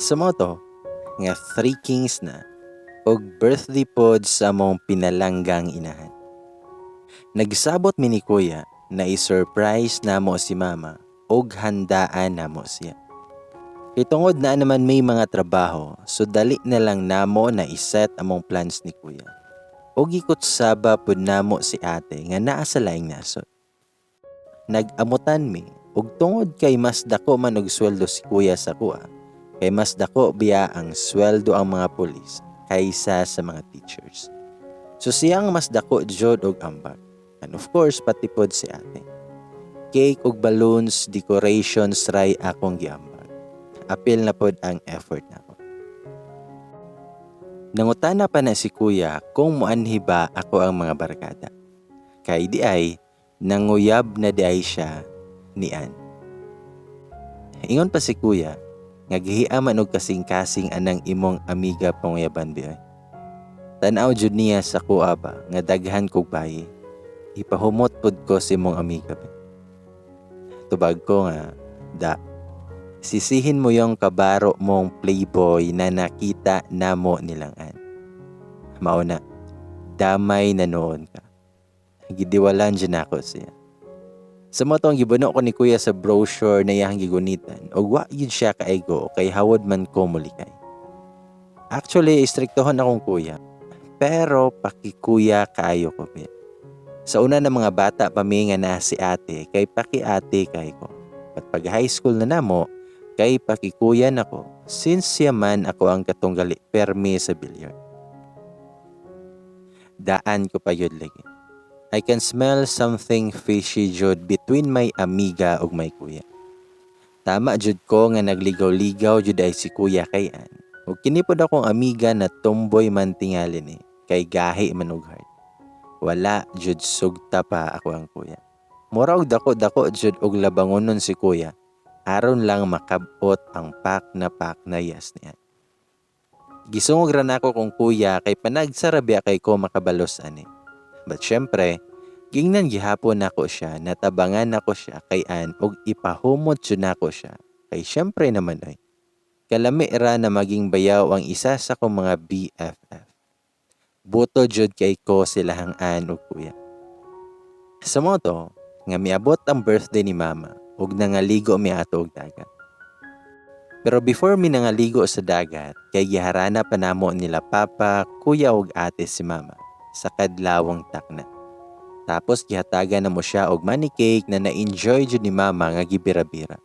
Sa mao to, nga Three Kings na, og birthday pod sa among pinalanggang inahan. Nagsabot mi ni Kuya na i-surprise namo si Mama og handaan namo siya. Kay tungod na naman may mga trabaho, so dali na lang namo na iset among plans ni Kuya. Og gikutsaba pud namo si ate nga naa sa laing nasod. Nag-amutan mi og tungod kay mas dako man og sweldo si Kuya sa akoa, kay mas dako biya ang sweldo ang mga pulis kaysa sa mga teachers. So siyang mas dako jud og ambag. And of course, pati pod si ate. Cake ug balloons, decorations ray akong giambag. Apil na pod ang effort nako. Nangutana pa na si Kuya kung muanhi ba ako ang mga barkada. Kay di ay, nanguyab na di ay siya ni Ann. Ingon pa si Kuya, nga gihia man og kasing-kasing anang imong amiga panguyaban bi ay. Tan-aw jud niya sa kuha ba nga daghan kog bayi. Ipahumot pod ko sa imong amiga ba. Tubag ko nga, da. Sisihin mo yung kabaro mong playboy na nakita namo nilang Ann. Mao na, damay na noon ka. Gidiwalan dyan ako siya. Sa mao tong gibuno ko ni Kuya sa brochure na iyang gigunitan, ug wa yun siya kaigo kay hawod man ko mulikay. Actually, istriktohon akong kuya. Pero pakikuya kaayo ko be. Sa una ng mga bata pa mi nga na si ate, kay paki-ate kay ko. But pag high school na namo, kay pakikuya nako since siya man ako ang katunggali permi sa billiard. Daan ko pa yun lagi. I can smell something fishy jud between my amiga ug my kuya. Tama jud ko nga nagligaw-ligaw jud ay si kuya kay Ann. Ug kini pod akong amiga na tomboy man tingali ni kay gahi man og heart. Wala jud sugta pa ako ang kuya. Mura og dako-dako jud og labangonon si kuya aron lang makabot ang pak na pak na yes niya. Gisungog ra nako kong kuya kay panagsara biya kay ko makabalos ani. But syempre, gingnan gihapon nako siya, natabangan nako siya kay Ann og ipahumot jud nako siya. Kay syempre naman ay kalami ra na maging bayaw ang isa sa akong mga BFF. Buto jud kay ko silahang Ann ug kuya. Sa mao to, nga miabot ang birthday ni mama ug nangaligo mi ato og dagat. Pero before mi nangaligo sa dagat, kay giharana pa namo nila papa, kuya ug ate si mama sa kadlawang takna. Tapos gihatagan namo siya og money cake na na-enjoy jud ni mama nga gibira-bira.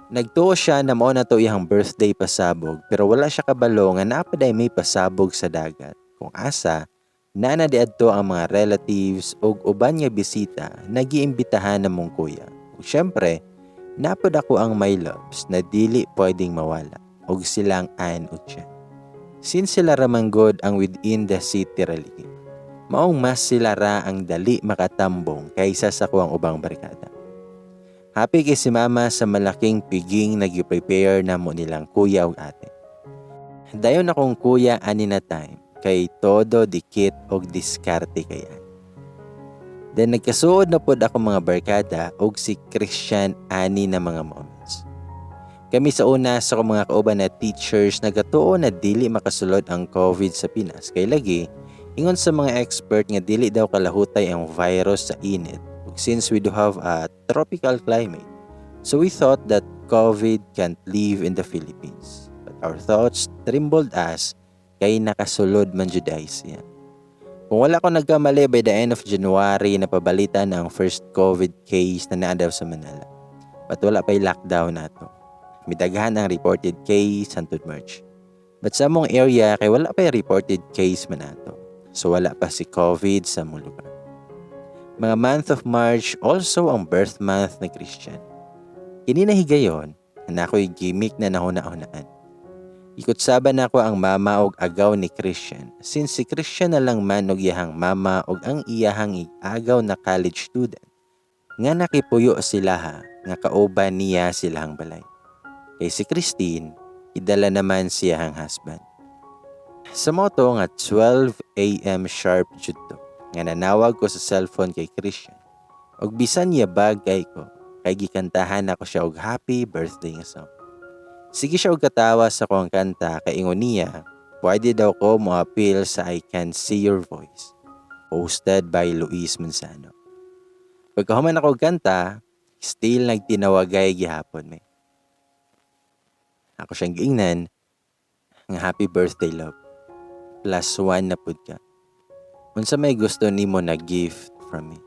Nagtuo siya na mao na to iyang birthday pasabog, pero wala siya kabalo nga naa pa day may pasabog sa dagat. Kung asa, naa na diadto ang mga relatives ug uban nga bisita na giimbitahan namong kuya. Ug syempre, naa pod ako ang my loves na dili pwedeng mawala ug silang Ann ug Jen. Since sila ra man gud ang within the city ra ligi, maong mas sila ra ang dali makatambong kaysa sa kuang ubang barkada. Happy kay si mama sa malaking piging nag-prepare na mo nilang kuya ug ate. Dayon akong kuya ani na time kay todo dikit og diskarte kay Ann. Then nagkasuod na pod ako mga barkada og si Christian ani na mga moments. Kami sa una sa akong mga kauban na teachers nagatuo na dili makasulod ang COVID sa Pinas kay lagi ingon sa mga expert nga dili daw kalahutay ang virus sa init ug since we do have a tropical climate, so we thought that COVID can't live in the Philippines. But our thoughts trembled us kay nakasulod man jud ay siya. Kung wala ko nagkamali, by the end of January napabalita na ang first COVID case na naa daw sa Manila. But wala pa'y lockdown nato. Midaghan ang reported case hantod March. But sa among area kay wala pa'y reported case man ato. So wala pa si COVID sa among lugar. Mga month of March also ang birth month ni Christian. Kini na higayon na ako'y gimmick na nahuna-hunaan. Ikutsaba nako ang mama og agaw ni Christian since si Christian na lang man og iyahang mama og ang iyahang agaw na college student nga nakipuyo sila ha nga kauban niya silahang balay. Kay si Christine, idala naman siyahang husband. Sa mao to nga 12 a.m. sharp jud to nga nanawag ko sa cellphone kay Christian. Og bisan yabag kay ko kay gikantahan nako siya og happy birthday nga song. Sige siya og katawa sa akong kanta kay ingon niya, pwede daw ko moapil sa I Can See Your Voice, hosted by Luis Manzano. Pagkahuman ako og kanta, still nagtinawagay gihapon mi. Ako siyang giingnan nga, "Happy birthday, love. +1 na pud ka. Unsa may gusto nimo na gift from me?"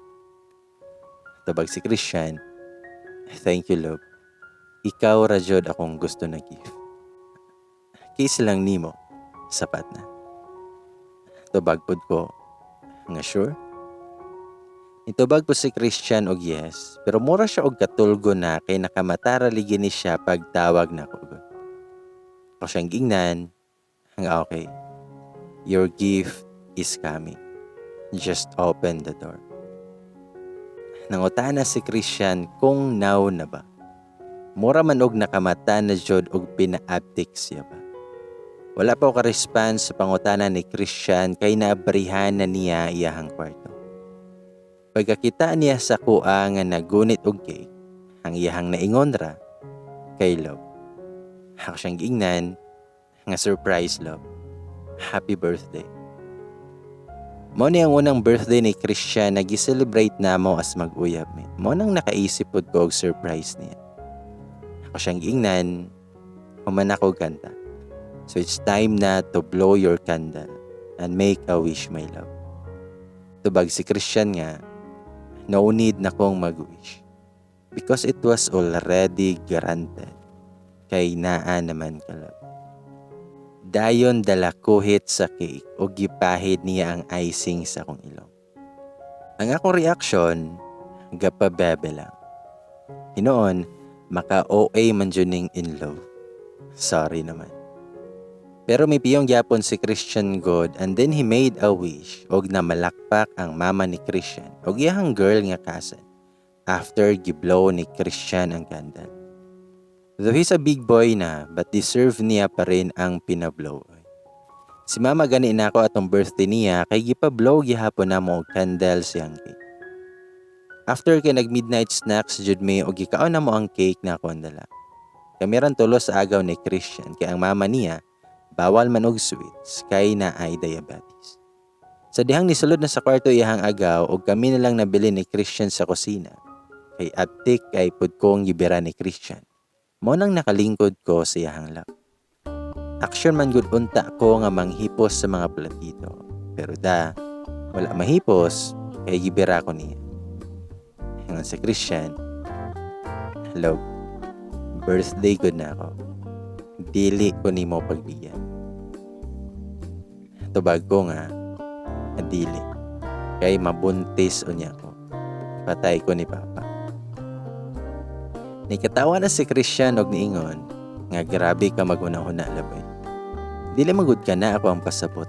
Tubag si Christian, "Thank you, love. Ikaw ra jud akong gusto na gift. Kiss lang nimo, sapat na." Tubag pud ko nga, "Sure?" Nitubag po si Christian og yes, pero mura siya og katulgo na kay nakamata ra lagi ni siya pagtawag nako. Ako siyang gingnan nga, "Okay. Your gift is coming. Just open the door." Nangutana si Christian kung now na ba. Mura man og nakamata na jud og pinaabtik siya ba. Wala pa ko ka-response sa pangutana ni Christian kay naabrihan na niya iyahang kwarto. Pagkakita niya sa kuha nga nagunit og cake, ang iyahang naingon ra, "Kay love." Ako siyang giingnan nga, "Surprise, love. Happy birthday." Mao ni ang unang birthday ni Christian na gi-celebrate namo as mag-uyab mi. Mao nang nakaisip pud ko og surprise niya. Ako siyang giingnan, human ako kanta. "So it's time na to blow your candle and make a wish, my love." Tubag si Christian nga, "No need na kong mag-wish. Because it was already granted. Kay naa naman ka, love." Dayon dala kuhit sa cake o gipahid niya ang icing sa akong ilong. Ang akong reaction, gapabebe lang. Hinoon, maka-OA man jud ning in love. Sorry naman. Pero may piyong gyapon si Christian God and then he made a wish og namalakpak ang mama ni Christian og iyahang girl nga cousin after giblow ni Christian ang candle. Though he's a big boy na, but deserve niya pa rin ang pinablow. Si mama gani nako atong birthday niya kay gipablow gihapon namo og candle siyang cake. After kay nag midnight snacks jud mi og gikaon namo ang cake na ako ang dala. Kami ran tulo sa agaw ni Christian kay ang mama niya bawal man og sweets kay naay diabetes. Sa dihang nisulod na sa kwarto iyahang agaw og kami na lang nabili ni Christian sa kusina. Kay aptik kay pud kong gibira ni Christian. Mao nang nakalingkod ko sa iyahang lap. Aksyon man gud unta ko nga manghipos sa mga platito. Pero da, wala mahipos kay gibira ko niya. Ingon si Christian, "Love, birthday gud na ako. Dili ko nimo pagbigyan." Tubag ko nga, "Dili. Kay mabuntis unya ko. Patay ko ni Papa." Nikatawa na si Christian og niingon nga, "Grabe ka maghuna-huna, laboy. Dili magud ka na ako ang pasabot.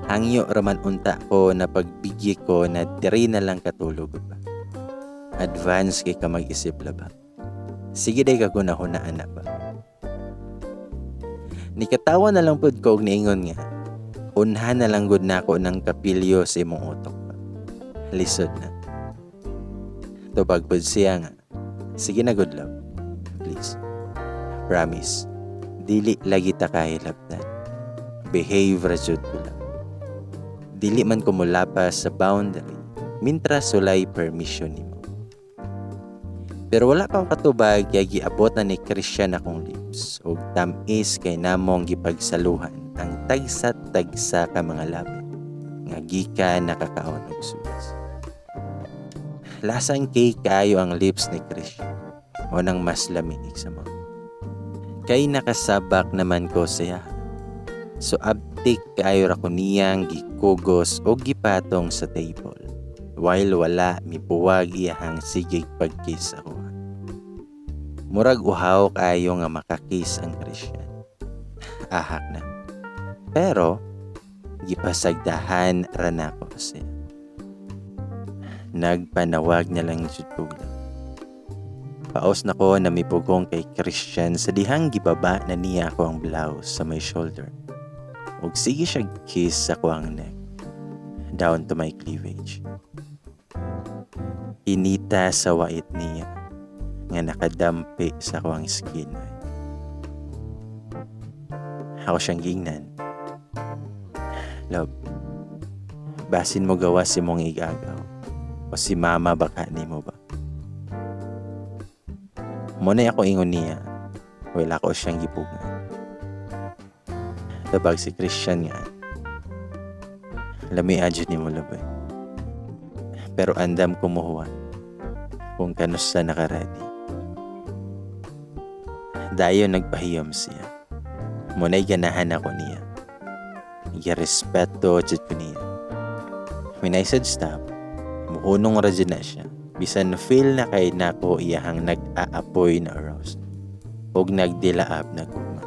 Hangyo raman unta ko na pagbigyi ko na diri na lang katulog ba. Advance kay ka mag-isip, laba. Sige day ka hunahuna ana ba." Nikatawa na lang pud ko og niingon nga, "Unhan na lang gud nako ng kapilyo sa imong utok ba. Lisod na." Tubag pud siya nga, "Sige na good, love. Please. Promise. Dili lagi ta kahilabtan. Behave ra jud ko lang. Dili man ko molapas sa boundary mintras walay permission nimo." Pero wala pa ko katubag kay giabot na ni Christian akong lips ug tam-is kay namong gipagsaluhan ang tagsa-tagsa ka mga labi nga gikan nakakaon og sweets. Lasang cake kaayo ang lips ni Christian. Mao nang mas lami sa mo. Kay nakasabak naman ko siya. So abtik kaayo ra ko niyang gikugos o gipatong sa table while wala mibuwag iyahang sigig pagkiss ako. Murag uhaw kaayo nga makakiss ang Christian. Ahak na. Pero gipasagdahan ra nako siya. Nagpanawag na lang jud ko lang. Paos na ko na mipugong kay Christian sa dihang gibaba na niya ako ang blouse sa my shoulder. Ug sige siya kiss sa ang neck down to my cleavage. Inita sa wait niya nga nakadampi sa kuang skin. Ay. Ako siyang giingnan, "Love, basin mo gawas si mong igagaw o si mama baka nimo ba?" Mao na ako ingon niya, wala ko siyang gipugngan. Tabag si Christian nga, "Lami jud nimo, love, eh. Pero andam ko mohuwat kung kanusa naka-ready." Dayon nagpahiyom siya. Mao na'y ganahan ako niya. Girespeto jud ko niya. When I said stop, muhunong ra jud na siya. Bisan feel na kay nako iyahang nag-aapoy na aroused ug nagdilaab na gugma.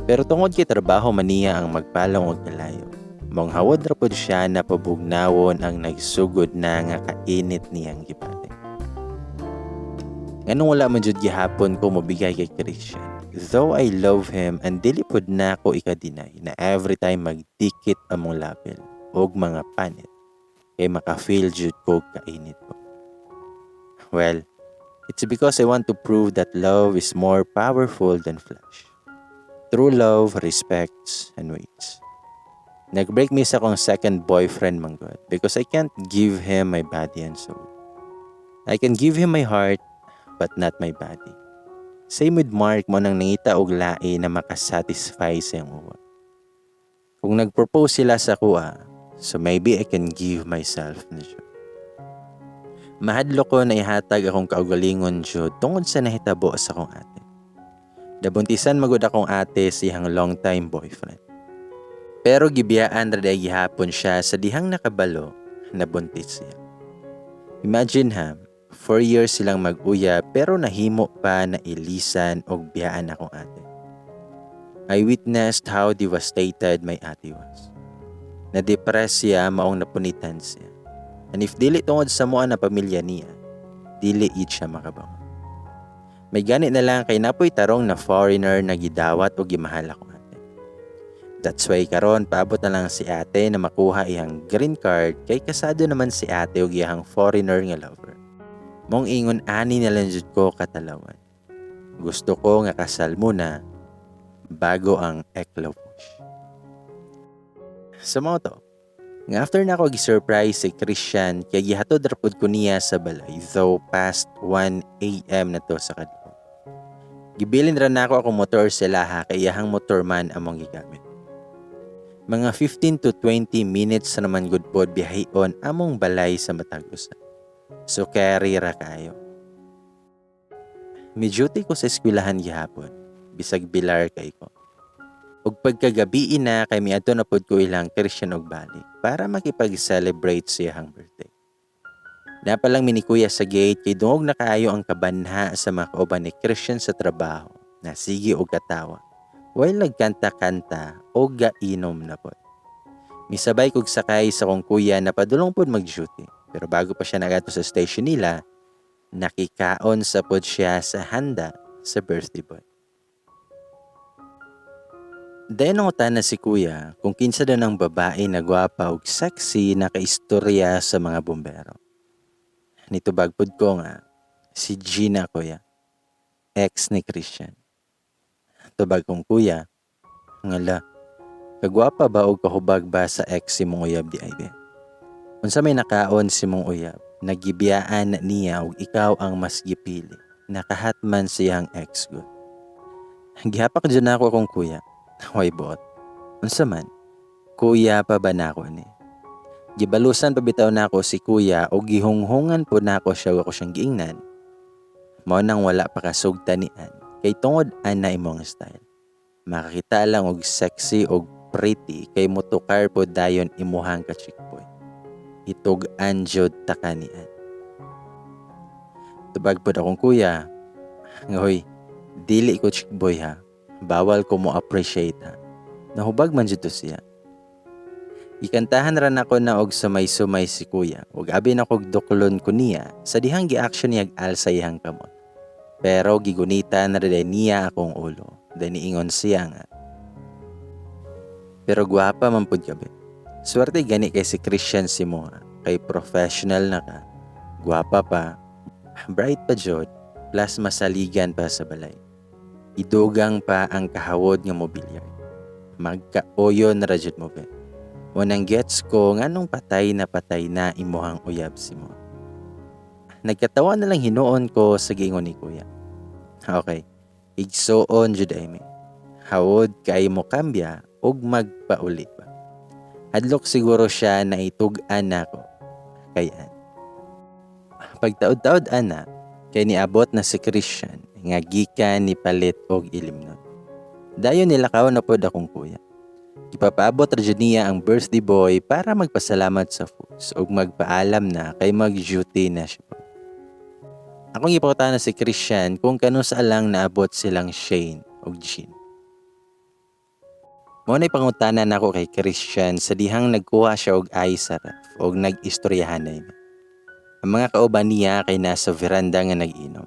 Pero tungod kay trabaho man niya ang magpalong og kalayo, maong hawod ra pod siya na pabugnawon ang nagsugod na nga kainit niyang gibati. Nganong wala man jud gihapon ko mobigay kay Christian? Though I love him and dili pod nako ika-deny na every time magdikit among lapil og mga panit kay maka-feel jud ko kainit ko. Well, it's because I want to prove that love is more powerful than flesh. True love respects and waits. Nag-break mi sa akong second boyfriend man gud because I can't give him my body and soul. I can give him my heart but not my body. Same with Mark, mao nang nangita og lain na makasatisfy sa iyang uwa. Kung nag-propose sila sa kuha, so maybe I can give myself na jud. Mahadlok ko na ihatag akong kaugalingon jud tungod sa nahitabo sa akong ate. Nabuntisan magud akong ate sa iyang long time boyfriend. Pero gibiyaan ra diay gihapon siya sa dihang nakabalo na buntis siya. Imagine ha, 4 years silang mag-uyab pero nahimo pa na ilisan og biyaan akong ate. I witnessed how devastated my ate was. Na-depress siya maong napunitan siya. And if dili tungod sa mua na pamilya niya, dili gid siya makabangon. May gani na lang kay napoy tarong na foreigner na gidawat o gimahal akong ate. That's why karon paabot na lang si ate na makuha iyang green card kay kasado naman si ate og iyang foreigner nga lover. Maong ingon ani na lang jud ko katalawan. Gusto ko nga kasal muna bago ang eklopush. Sa mao to, nga after na ako gi-surprise si Christian kay gihatod ra pud ko niya sa balay though past 1 a.m. na to sa kadlaw. Gibilin ra nako akong motor sa laha kay iyahang motor man among gigamit. Mga 15 to 20 minutes na naman gud pod biyahion among balay sa matag usa. So carry ra kayo. Mi duty ko sa eskwelahan gihapon, bisag bilar kay ko. Ug pagkagabii na kay miadto na pod ko ilang Christian og balik para makipag-celebrate sa iyang birthday. Napalang mi ni kuya sa gate kay dungog na kaayo ang kabanha sa mga kauban ni Christian sa trabaho na sige og katawa while nagkanta-kanta o gainom na pod. Misabay kog sakay sa kong kuya na padulong pod mag-duty, pero bago pa siya nagadto sa station nila, nakikaon sa pod siya sa handa sa birthday boy. Dayon nangutana si kuya kung kinsa daw ng babae na gwapa ug sexy na kaistorya sa mga bumbero. Nitubag pud ko nga, "Si Gina, kuya, ex ni Christian." Tubag kong kuya, "Ngala, kagwapa ba o kahubag ba sa ex si mong uyab di ay be? Unsa may nakaon si mong uyab, nagibiyaan niya ug ikaw ang mas gipili, nakahatman siyang ex gud?" Gihapak jud nako akong kuya. Way buot. Unsa man? Kuya pa ba nako ni? Gibalusan pa bitaw nako si kuya o gihunghungan po nako siya ug ako siyang giingnan, "Mao nang wala pa kasugta nian kay tungod ana imong style. Makakita lang og sexy og pretty kay motukar po dayon imuhang ka chick boy. Itug-an jud ta ka nian." Tubag pod akong kuya, "Ngahoy, dili ko chick boy ha. Bawal ko mo appreciate ha." Nahubag man jud to siya. Ikantahan ra nako na og sumay-sumay si kuya ug abi na kog duklon ko niya sa dihang gi-action niya alsa iyang kamot. Pero gigunitan na rin niya akong ulo. Dahil niingon siya nga, "Pero gwapa man pud ka be. Swerte gani kay si Christian si mo ha, kay professional na ka. Gwapa pa, bright pa jud, plus masaligan pa sa balay. Idugang pa ang kahawod nga mobilyar." Magkauyon ra jud mo be. Unang gets ko nganong patay na imuhang uyab si mo. Nagkatawa na lang hinuon ko sa giingon ni kuya. Okay, igsuon jud ay mi. Hawod kay mo kambya ug magpauli pa. Hadlok siguro siya na itug-an nako. Kay an. Pagtaod-taod ana, kay niabot na si Christian nga gikan ni palit og ilimnon. Dayon nilakaw na pod akong kuya. Ipapaabot ra jud niya ang birthday boy para magpasalamat sa foods ug magpaalam na kay mag-duty na siya pod. Akong gipangutana si Christian kung kanusa lang naabot silang Shane ug Jean. Mao na'y pangutana nako kay Christian sa dihang nagkuha siya og ice sa ref ug nag-istoryahan na mi. Ang mga kauban niya kay nasa veranda nga nag-inom.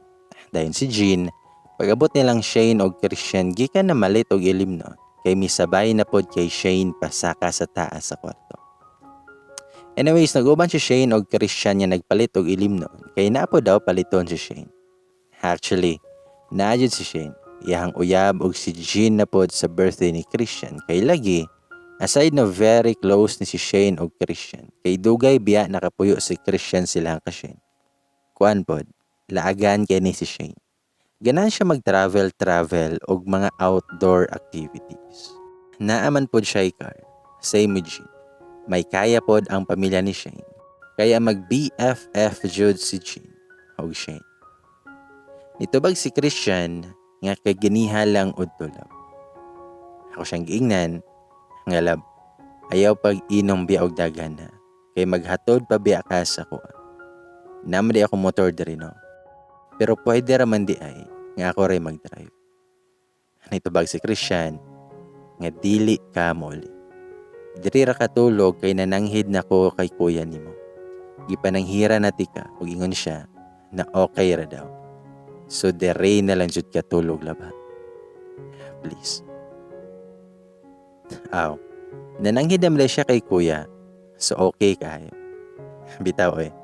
Dayon si Jean, pag-abot nilang Shane og Christian gikan na malit og ilimnon kay misabay na pod kay Shane pasaka sa taas sa kwarto. Anyways, nag-uban si Shane og Christian nga nagpalit og ilimnon kay naa po daw paliton si Shane. Actually, naa jud si Shane. Iyahang uyab og si Jean na pod sa birthday ni Christian kay lagi aside na very close ni si Shane og Christian kay dugay biya nakapuyo si Christian silang ka Shane. Kuan pod, laagan kay ni si Shane. Ganahan siya mag-travel travel og mga outdoor activities. Naa man pod siya car, same with Jean. May kaya pod ang pamilya ni Shane. Kaya mag BFF jud si Jean og Shane. Nitubag si Christian nga kay ganiha lang udto, love. Ako siyang giingnan nga, "Love, ayaw pag inom biya og daghan ha. Kay maghatod pa biya ka sa kuha. Naa man di ako motor diri, no. Pero pwede ra man di ay nga ako ray mag-drive." Nitubag si Christian nga, "Dili ka mouli. Diri ra ka tulog kay nananghid nako kay kuya nimo. Gipananghira na tika ug ingon siya na okay ra daw. So diri na lang jud ka tulog, love, ha. Please." Aw, nananghid naman siya kay kuya. So okay kayo. Bitaw eh.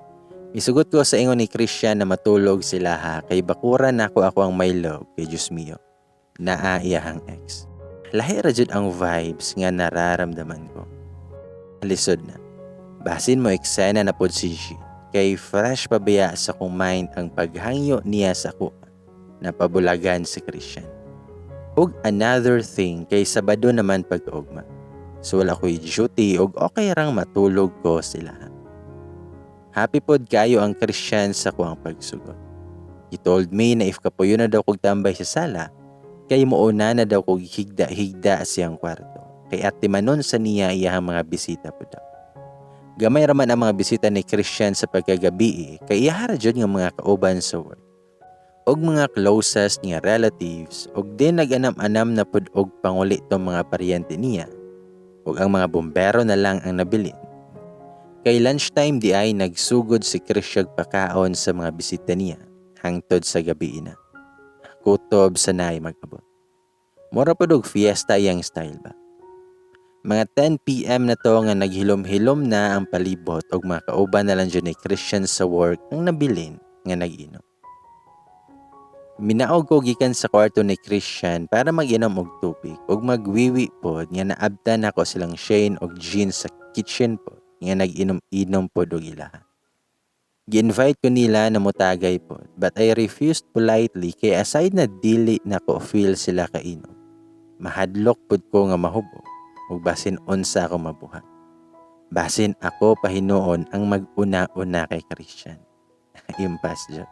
Misugot ko sa ingon ni Christian na matulog sila ha kay bakuran nako ako ang my love kay Diyos mio. Naa iyahang ex. Lahi ra jud ang vibes nga nararamdaman ko. Lisod na. Basin mo eksena na pod si G. Kay fresh pa biya sa kong mind ang paghangyo niya sa ako na pabulagan si Christian. Ug another thing kay Sabado naman pagkaugma. So wala ko'y duty ug okay rang matulog ko sila. Happy pod kayo ang Christian sa kuang pagsugot. He told me na if kapuyo na daw kog tambay sa sala, kay muuna na daw kog higda-higda siyang kwarto. Kay atimanon sa niya iyahang mga bisita po daw. Gamay raman ang mga bisita ni Christian sa pagkagabi kay iya ra jud nga mga kauban sa work og mga closest nga relatives og din nag-anam-anam na pud og panguli tong mga paryente niya ug ang mga bombero na lang ang nabilin. Kay lunchtime di ay nagsugod si Christian pakaon sa mga bisita niya hangtod sa gabi na. Kutob sa naay mag-abot. Mura pod og fiesta iyang style ba. Mga 10 p.m. na to nga naghilom-hilom na ang palibot og mga kauban na lang jud ni Christian sa work ang nabilin nga nag-inom. Minaog ko gikan sa kwarto ni Christian para mag-inom og tubig ug magwiwi pod nga naabtan nako silang Shane og Jean sa kitchen pod nga nag-inom-inom pod og ilaha. Gi-invite ko nila na motagay pod but I refused politely kay aside na dili nako feel sila kainom. Mahadlok pod ko nga mahubog ug basin unsa ako mabuhat. Basin ako pa hinuon ang mag-una-una kay Christian. Impas jud.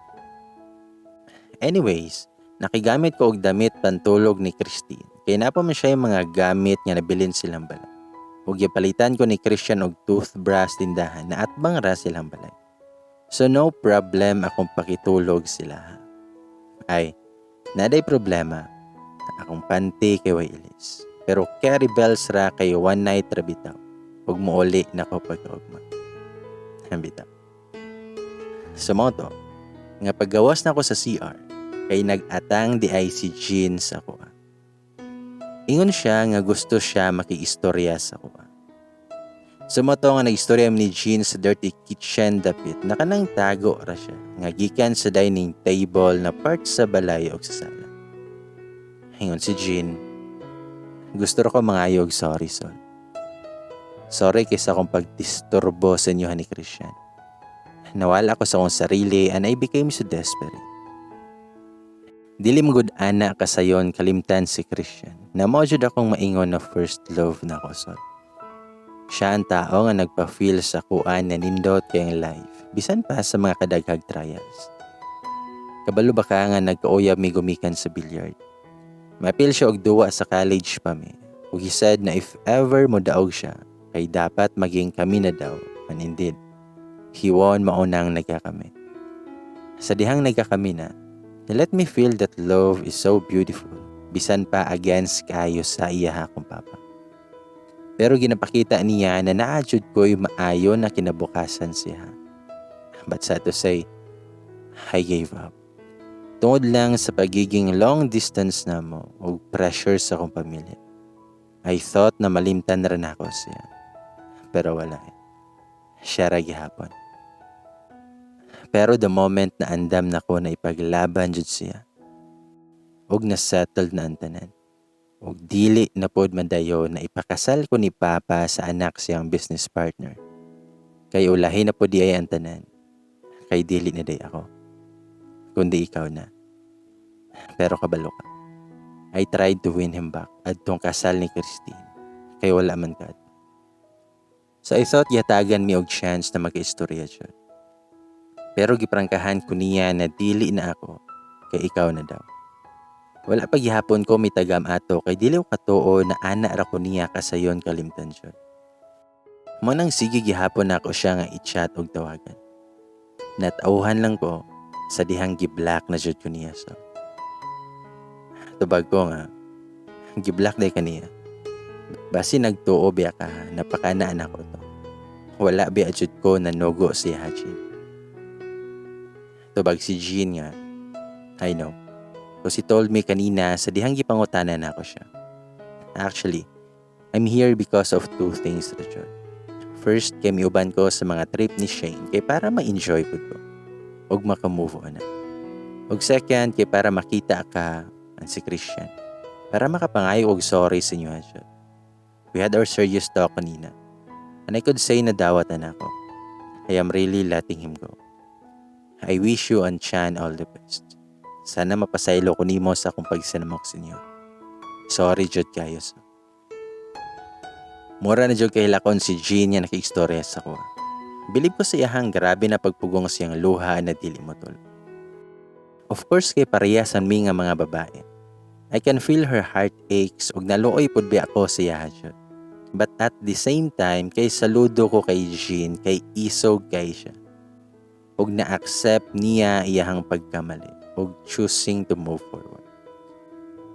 Anyways, nakigamit ko og damit pantulog ni Christine kay naa pa man siya yung mga gamit nga nabilin silang balay. Ug gipalitan ko ni Christian og toothbrush tindahan na atbang ra silang balay. So no problem akong pakitulog sila. Ay, naday problema. Akong panty kay way ilis. Pero carry bells ra kay one night ra bitaw. Ug muuli na ko pagkaugma. Bitaw. So mao to, nga paggawas na ko sa CR, kay nag-atang di ay si Jean sa kuha. Ingon siya nga gusto siya makiistorya sa kuha. So mao to nga nag-istorya ni Jean sa dirty kitchen dapit na kanang tago ra siya nga gikan sa dining table na part sa balay og sa sala. Ingon si Jean, Gusto ra ko mangayo og sorry, Sol. Sorry kay sa akong pagdisturbo sa inyo ni Christian. Nawala ko sa akong sarili and I became so desperate. Dili mo gud ana kasayon kalimtan si Christian na mao jud akong maingon na first love na ko, Sol. Siya ang tao nga nagpa-feel sa kuan na nindot kayong life bisan pa sa mga kadaghag trials. Kabalo ba ka nga nagkauyab mi gumikan sa billiard? Mapil siya og duwa sa college pa mi. Ug he said na if ever mo daog siya, kay dapat maging kami na daw. And indeed, he won, maunang nagkakami. Sa dihang nagkakami na, he let me feel that love is so beautiful, bisan pa against kayo sa iya akong papa. Pero ginapakita niya na naa jud ko'y maayo na kinabukasan siya. But sad to say, I gave up. Tungod lang sa pagiging long distance na mo o pressure sa akong pamilya. I thought na malimtan na rin ako siya. Pero wala eh. Siya ra gihapon. Pero the moment na andam na ko na ipaglaban jud siya, ug na settled na ang tanan, ug dili na pod madayo na ipakasal ko ni Papa sa anak siyang business partner. Kay ulahi na pod di ay ang tanan. Kay dili na day ako, kundi ikaw na. Pero kabalo ka, I tried to win him back adtong kasal ni Christine. Kay wala man ka. So I thought yatagan mi og chance na mag-istorya jud. Pero giprangkahan ko niya na dili na ako kay ikaw na daw. Wala pa gihapon ko mitagam ato kay dili ko katuo na ana ra ko niya kasayon kalimtan jud. Mo nang sige gihapon nako siya nga i-chat og tawagan. Natauhan lang ko sa dihang gi-block na jud ko niya, so. Tubag ko nga, gi-block day kaniya. Basi nagtuo biya ka, napakanaan ako to. Wala biya jud ko nanugo si Hajin. Tubag si Jean nga, "I know. Because he told me kanina sa dihang gipangutanan nako siya. Actually, I'm here because of two things, Richard. First, kay miuban ko sa mga trip ni Shane kay para ma-enjoy pud ko ug maka-move on na. Ug second, kay para makita ka and si Christian. Para makapangayo og sorry sa inyo, Richard. We had our serious talk kanina. And I could say na dawat na ako. I am really letting him go. I wish you and Chan all the best. Sana mapasaylo ko nimo sa akong pagsinamok sa inyo. Sorry jud kayo sa." Mura na jud kahilakon si Jean nga nakiistorya sa ko. Bilib ko sa iyahang grabe na pagpugong siyang luha na dili mo tol. Of course kay parehasan mi nga mga babae. I can feel her heartaches ug naluoy pud bi ako sa iyaha jud. But at the same time kay saludo ko kay Jean kay isog kay siya. Ug na-accept niya iyahang pagkamali ug choosing to move forward.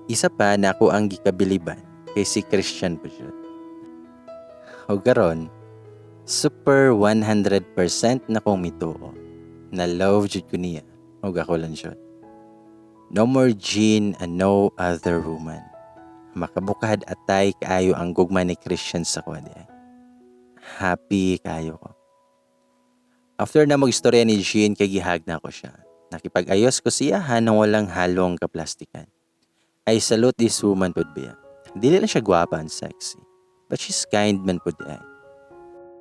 Isa pa na ako ang gikabiliban kay si Christian po jud. Ug karon, super 100% na kong mituo na love jud ko niya ug ako lang jud. No more Jean and no other woman. Makabukad atay kaayo ang gugma ni Christian sa kuha diay. Happy kayo ko. After na mag-istorya ni Jean kay gihag na ko siya. Nakipag-ayos ko siya nang walang halong kaplastikan. I salute this woman pud biya. Dili lang siya gwapa and sexy, but she's kind man pud ay.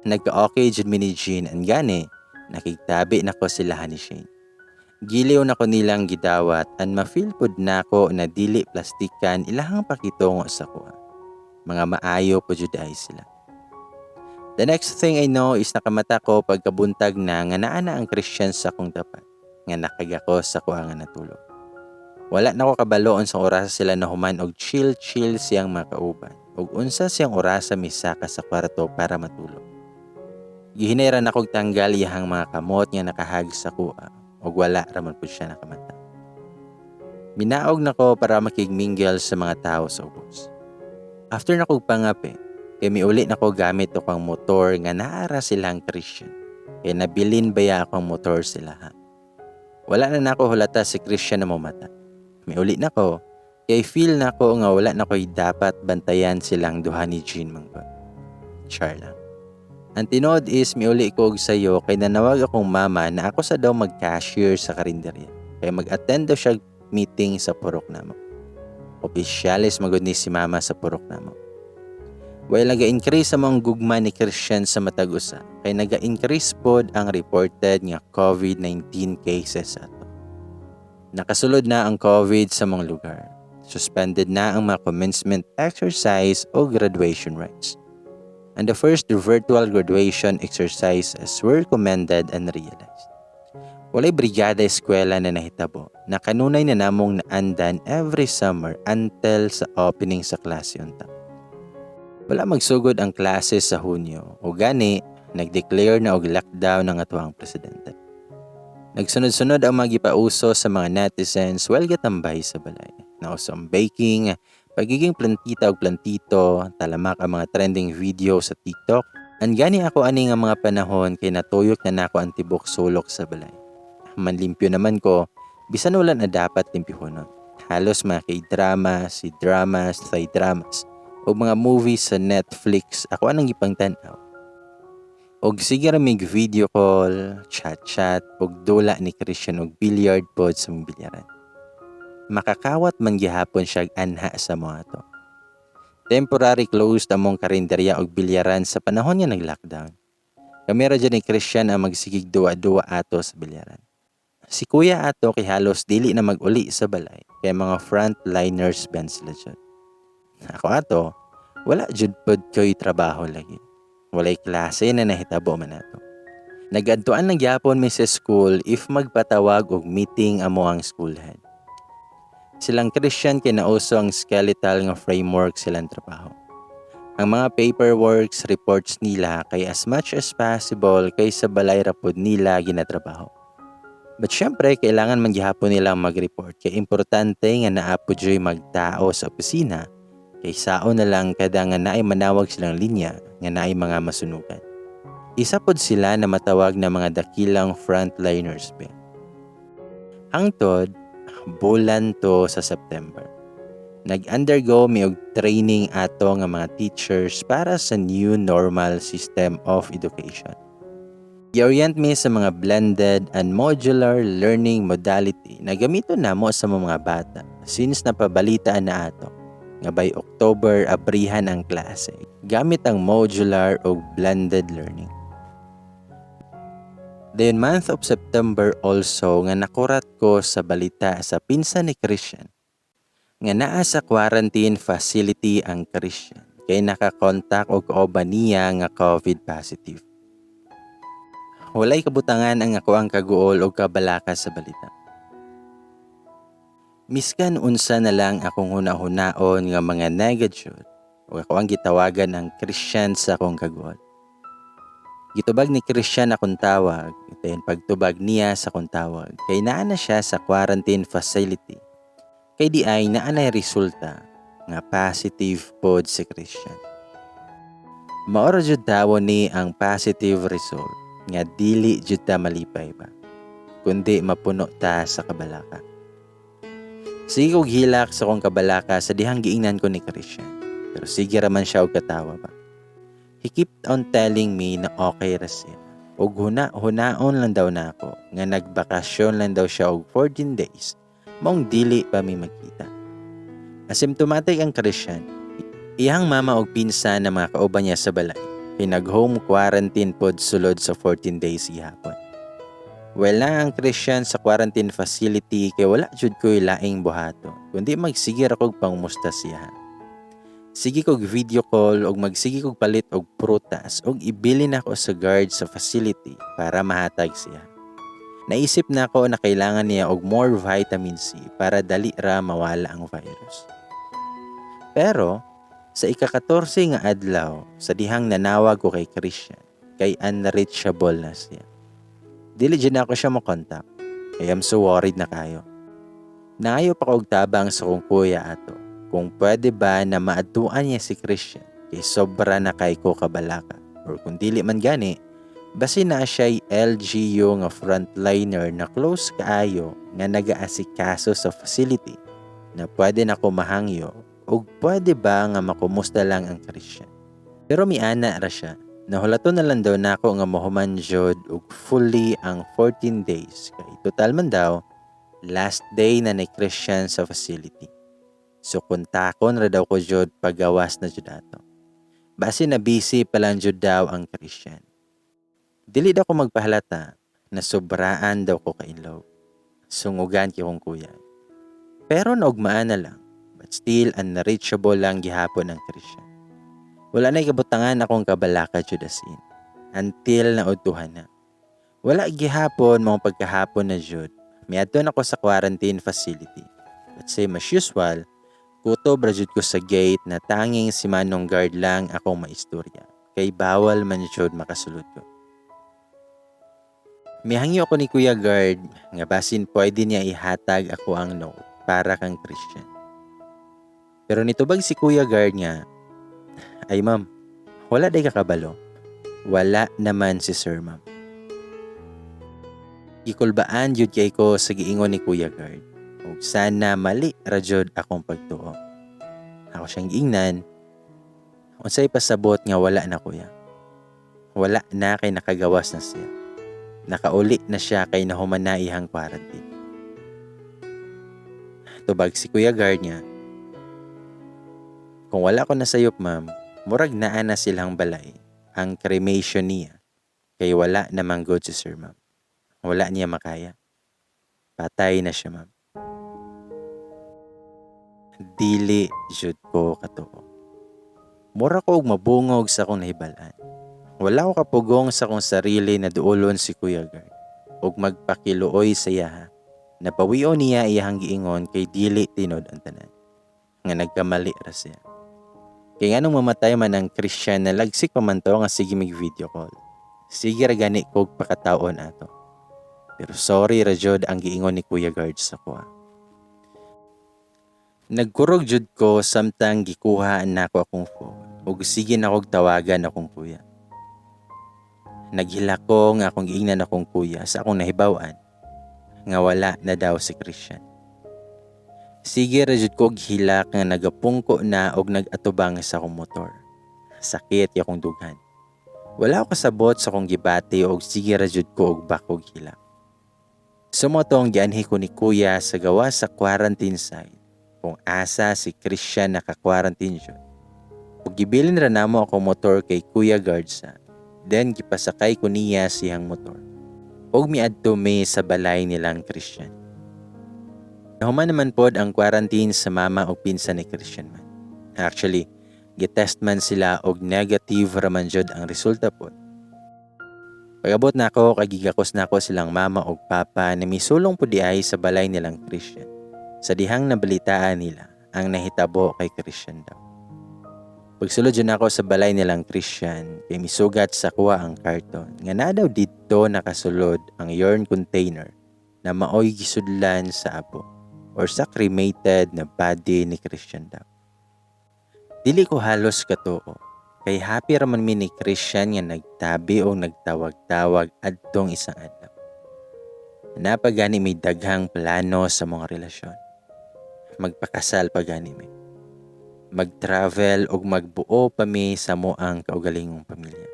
Nagka-okay jud mi ni Jean and gani, nakigtabi na ko sila ni Shane. Giliw na ko nilang gidawat and ma-feel pud nako na dili plastikan ilahang pakitungo sa kuha. Mga maayo pud jud ay sila. The next thing I know is nakamata ko pagkabuntag na nga naa na ang Christian sa akong tapat nga nakagako sa kuha nga natulog. Wala na ko kabalo unsang orasa sila nahuman og chill-chill siyang mga kauban ug unsa siyang orasa misaka sa kwarto para matulog. Gihinay ra nakog tanggal iyahang mga kamot nga nakahag sa kuha ug wala ra man pud siya nakamata. Minaog nako para makigmingle sa mga tao sa ubos. After nakog pangape, kay miuli nako gamit akong motor nga naara silang Christian. Kay nabilin baya akong motor sila ha. Wala na nako hulata si Christian na momata. Miuli nako kay feel nako nga wala na ko'y dapat bantayan silang duha ni Jean manggod. Char lang. Ang tinuod is miuli ko og sayo kay nanawag akong mama na ako sa daw mag-cashier sa karinderya. Kay mag-attend daw siya meeting sa purok namo. Opisyales magud ni si mama sa purok namo. While naga-increase among gugma ni Christian sa matag usa, kay naga-increase pod ang reported nga COVID-19 cases ato. Nakasulod na ang COVID sa mga lugar. Suspended na ang mga commencement exercise o graduation rites. And the first virtual graduation exercises were commended and realized. Walay brigada eskwela na nahitabo na kanunay na namong naandan every summer until sa opening sa klase unta. Wala magsugod ang klase sa Hunyo o gani nag-declare na og lockdown ang atoang presidente. Nagsunod-sunod ang mga gipauso sa mga netizens while gatambay sa balay. Nauso ang baking, pagiging plantita og plantito, talamak ang mga trending video sa TikTok. An gani ako ani nga mga panahon kay natuyok na nako ang tibok sulok sa balay. Manlimpyo naman ko, bisan wala na dapat limpyohonon. Halos mga K-drama, C-dramas, Thai dramas, o mga movies sa Netflix ako anang gipangtan-aw. Og sige ra mig video call, chat-chat, og dula ni Christian og billiard pod sa mong bilyaran. Makakawat man gihapon siya anha sa mo ato. Temporary closed among karinderya og bilyaran sa panahon nga nag-lockdown. Kami ra jud ni Christian ang magsigig duwa-duwa ato sa bilyaran. Si kuya ato kay halos dili na mag-uli sa balay kay mga frontliners ben sila jud. Ako ato, wala jud pod ko'y trabaho lagi. Walay klase na nahitabo man ato. Nagadtuan lang gyapon mi sa school if magpatawag og meeting amo ang school head. Silang Christian kay nauso ang skeletal nga framework silang trabaho. Ang mga paperworks, reports nila kay as much as possible kay sa balay ra pod nila ginatrabaho. But syempre, kailangan man gihapon nilang mag-report kay importante nga naa po juy magtao sa opisina kay sao na lang kada nga naay manawag silang linya nga naay mga masunugan. Isa pod sila na matawag na mga dakilang frontliners be. Hangtod, bulan to sa September. Nag-undergo mi og training ato nga mga teachers para sa new normal system of education. Gi-orient mi sa mga blended and modular learning modality na gamiton namo sa mga bata since napabalitaan na ato nga by October abrihan ang klase gamit ang modular o blended learning. Dayon month of September also nga nakurat ko sa balita sa pinsan ni Christian nga naa sa quarantine facility ang Christian kay nakakontak og kauban niya nga COVID positive. Walay kabutangan ang ako ang kaguol og kabalaka sa balita. Miskan unsa na lang akong huna-hunaon nga mga negative o ako ang gitawagan ang Christian sa akong kaguol. Gitubag ni Christian akong tawag, dayon pagtubag niya sa akong tawag, kay naa na siya sa quarantine facility. Kay di ay naa nay resulta nga positive pod si Christian. Mao ra jud daw ni ang positive result nga dili jud ta malipay ba, kundi mapuno ta sa kabalaka. Sige kog hilak sa akong kabalaka sa dihang giingnan ko ni Christian. Pero sige raman siya og katawa ba. He kept on telling me na okay ra siya. Og huna-hunaon lang daw nako nga nagbakasyon lang daw siya og 14 days. Maong dili pa mi magkita. Asymptomatic ang Christian. Iyang mama og pinsan na mga kauban niya sa balay. Kay nag-home quarantine pod sulod sa 14 days gihapon. Well na ang Christian sa quarantine facility kay wala jud ko'y laing buhaton kundi magsige ra kog pangumusta siya. Sige kog video call og magsige kog palit og prutas og ibilin ako sa guard sa facility para mahatag siya. Naisip na ako na kailangan niya og more vitamin C para dali ra mawala ang virus. Pero sa ika-14 nga adlaw sa dihang nanawag ko kay Christian kay unreachable na siya. Dili jud nako siya mo-contact. I am so worried na kayo. Nangayo pa ko og tabang sa kong kuya ato kung pwede ba na maadtuan niya si Christian kay sobra na kay ko kabalaka or kung dili man gani basin naa siya'y LGU nga frontliner na close kaayo nga nagaasikaso sa facility na pwede na ko mahangyo ug pwede ba nga makumusta lang ang Christian. Pero miana ra siya. Nahulato na lang daw nako nga mahuman jud og fully ang 14 days kay total man daw last day na ni Christian sa facility. So kontakon ra daw ko jud pagawas na jud ato. Base na busy pa lang jud daw ang Christian. Dili daw ko magpahalata na sobraan daw ko ka in love. Sungugan kay kong kuya. Pero naugmaan na lang. But still unreachable lang gihapon ang Christian. Wala na kabutangan akong kabalaka jud, as in. Until naudtuhan na. Wala gihapon mga pagkahapon na jud. Miadto na ko sa quarantine facility. But same as usual, kutob ra jud ko sa gate na tanging si Manong guard lang akong maistorya. Kay bawal man jud makasulod ko. Mihangyo ako ni Kuya Guard nga basin pwede niya ihatag ako ang note para kang Christian. Pero nitubag si Kuya Guard nga, "Ay ma'am, wala day kakabalo. Wala naman si sir, ma'am." Gikulbaan jud kay ko sa giingon ni Kuya Guard. Ug sana mali ra jud akong pagtuo. Ako siyang giingnan, "Unsay pasabot nga wala na, kuya?" "Wala na kay nakagawas na siya. Nakauli na siya kay nahuman na iyang quarantine." Tubag si Kuya Guard niya, "Kung wala ko nasayop, ma'am, murag naa na silang balay ang cremation niya kay wala namang good si sir, ma'am. Wala niya makaya. Patay na siya, ma'am." Dili jud ko katuo. Mura ko og mabungog sa akong nahibal-an. Wala ko kapugong sa akong sarili na duolon si Kuya Guard ug magpakiluoy sa iyaha. Napawion niya iyahang giingon kay dili tinud ang tanan. Nga nagkamali ra siya. Kay nganong mamatay man ang Christian na lagsik pa man to nga sige mig video call. Sige ra gani kog pakataon ato. Pero sorry ra jud ang giingon ni Kuya Guard sa kuha. Nagkurog jud ko samtang gikuha nako akong phone ug sige na kog tawagan akong kuya. Naghilak ko nga akong giingnan akong kuya sa akong nahibaw-an nga wala na daw si Christian. Sige ra jud ko og hilak nga nagapungko na og nag-atubang sa akong motor. Sakit akong dughan. Wala ko kasabot sa akong gibati og sige ra jud ko og bakog hilak. So mao tong gianhi ko ni kuya sa gawas sa quarantine site kung asa si Christian naka-quarantine jud. Ug gibilin ra namo akong motor kay Kuya Guard sa. Then gipasakay ko niya siyang motor. Ug miadto mi sa balay nilang Christian. Nahuman naman pod ang quarantine sa mama ug pinsan ni Christian man. Actually, gitest man sila og negative ra man jud ang resulta pod. Pag-abot nako kay gigakos nako silang mama ug papa na misulong pod diay sa balay nilang Christian. Sa dihang nabalitaan nila ang nahitabo kay Christian daw. Pagsulod jud nako sa balay nilang Christian kay misugat sa kuha ang karton nga naa daw didto nakasulod ang urn container na maoy gisudlan sa abo or sa cremated na body ni Christian daw. Dili ko halos katuo kay happy ra man mi ni Christian nga nagtabi o nagtawag-tawag adtong isang adlaw. Naa pa gani may daghang plano sa mga relasyon. Magpakasal pa gani mi. Mag-travel ug magbuo pa mi sa moang kaugalingong pamilya.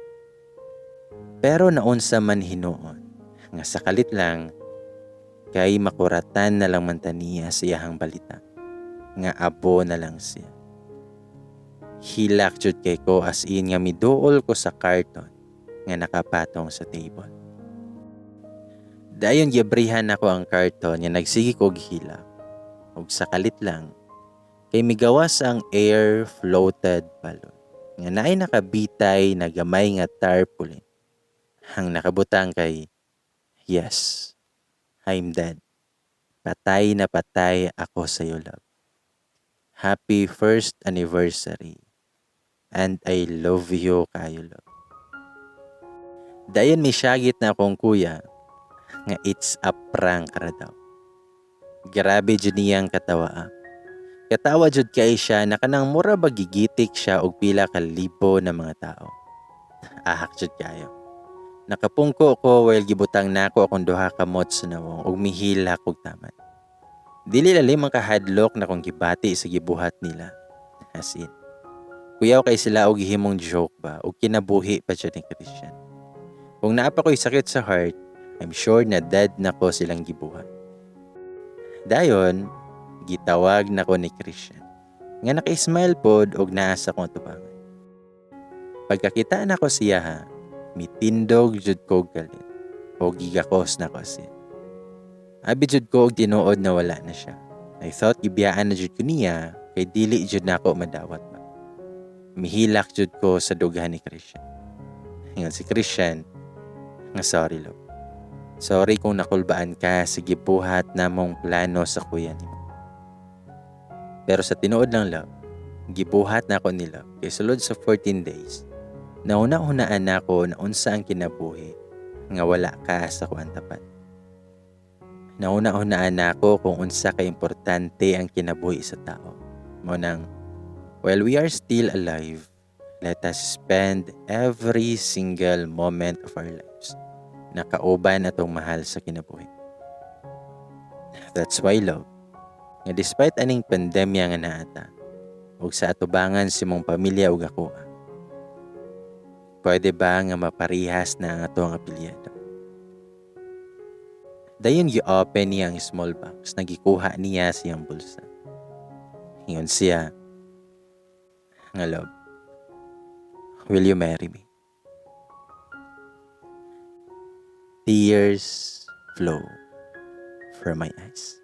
Pero naunsa man hinuon nga sakalit lang kay makuratan na lang man ta niya sa iyahang balita nga abo na lang siya. Hilak jud kay ko, as in nga miduol ko sa karton nga nakapatong sa table. Dayon giabrihan nako ang karton nga nagsige kog hilak. Ug sakalit lang kay migawas ang air floated balloon nga naay nakabitay na gamay nga tarpaulin. Ang nakabutang kay, "Yes, I'm dead. Patay na patay ako sa iyo, love. Happy first anniversary. And I love you kayo, love." Dayon misyagit na akong kuya nga it's a prank ra daw. Grabe jud niyang katawa. Katawa jud kay siya na kanang mura ba gigitik siya og pila ka libo na mga tao. Ahak jud kayo. Nakapungko ko while gibutang nako akong duha ka kamot sa nawong ug mihilak og taman. Dili lalim ang kahadlok na kong gibati sa gibuhat nila. As in. Kuyaw kay sila og gihimong joke ba og kinabuhi pa jud ni Christian. Kung naa pa ko'y sakit sa heart, I'm sure na dead na ko silang gibuhat. Dayon, gitawag nako ni Christian. Nga naka-smile pod og naa sa akong atubangan. Pagkakita nako siya ha, mitindog jud ko og galit o gigakos nako siya. Abi jud ko og tinuod na wala na siya. I thought gibiyaan na jud ko niya kay dili jud nako madawat ba. Mihilak jud ko sa dughan ni Christian. Ingon si Christian nga sorry love. Sorry kung nakulbaan ka sa gibuhat namong plano sa kuya nimo. Pero sa tinuod lang love, gibuhat nako ni love kay sulod sa 14 days. Nauna-unaan nako na unsa ang kinabuhi nga wala ka sa kuan tapat. Nauna-unaan nako kung unsa ka importante ang kinabuhi sa tao. Mao nang, while we are still alive, let us spend every single moment of our lives nakauban atong mahal sa kinabuhi. That's why love, nga despite aning pandemya nga naata, ug sa atubangan sa imong pamilya ug ako, pwede ba nga maparihas na ang atong apelyido? Dayon gi-open niya ang small box na gikuha niya sa iyang bulsa. Ingon siya, nga love, will you marry me? Tears flow from my eyes.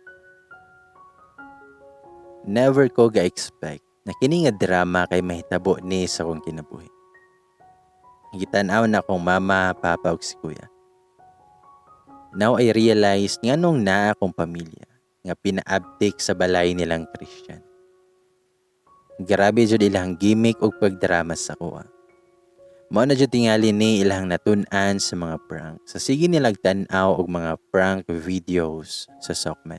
Never ko ga-expect na kini nga drama kay mahitabo ni sa akong kinabuhi. Gitan-aw na akong mama, papa ug si kuya. Now I realize nganong naa akong pamilya nga pinaabtik sa balay nilang Christian. Grabe jud ilang gimmick ug pagdrama sa kuha. Mao na jud tingali ni ilang natun-an sa mga prank. Sa sige nilag tan-aw og mga prank videos sa SOCMED.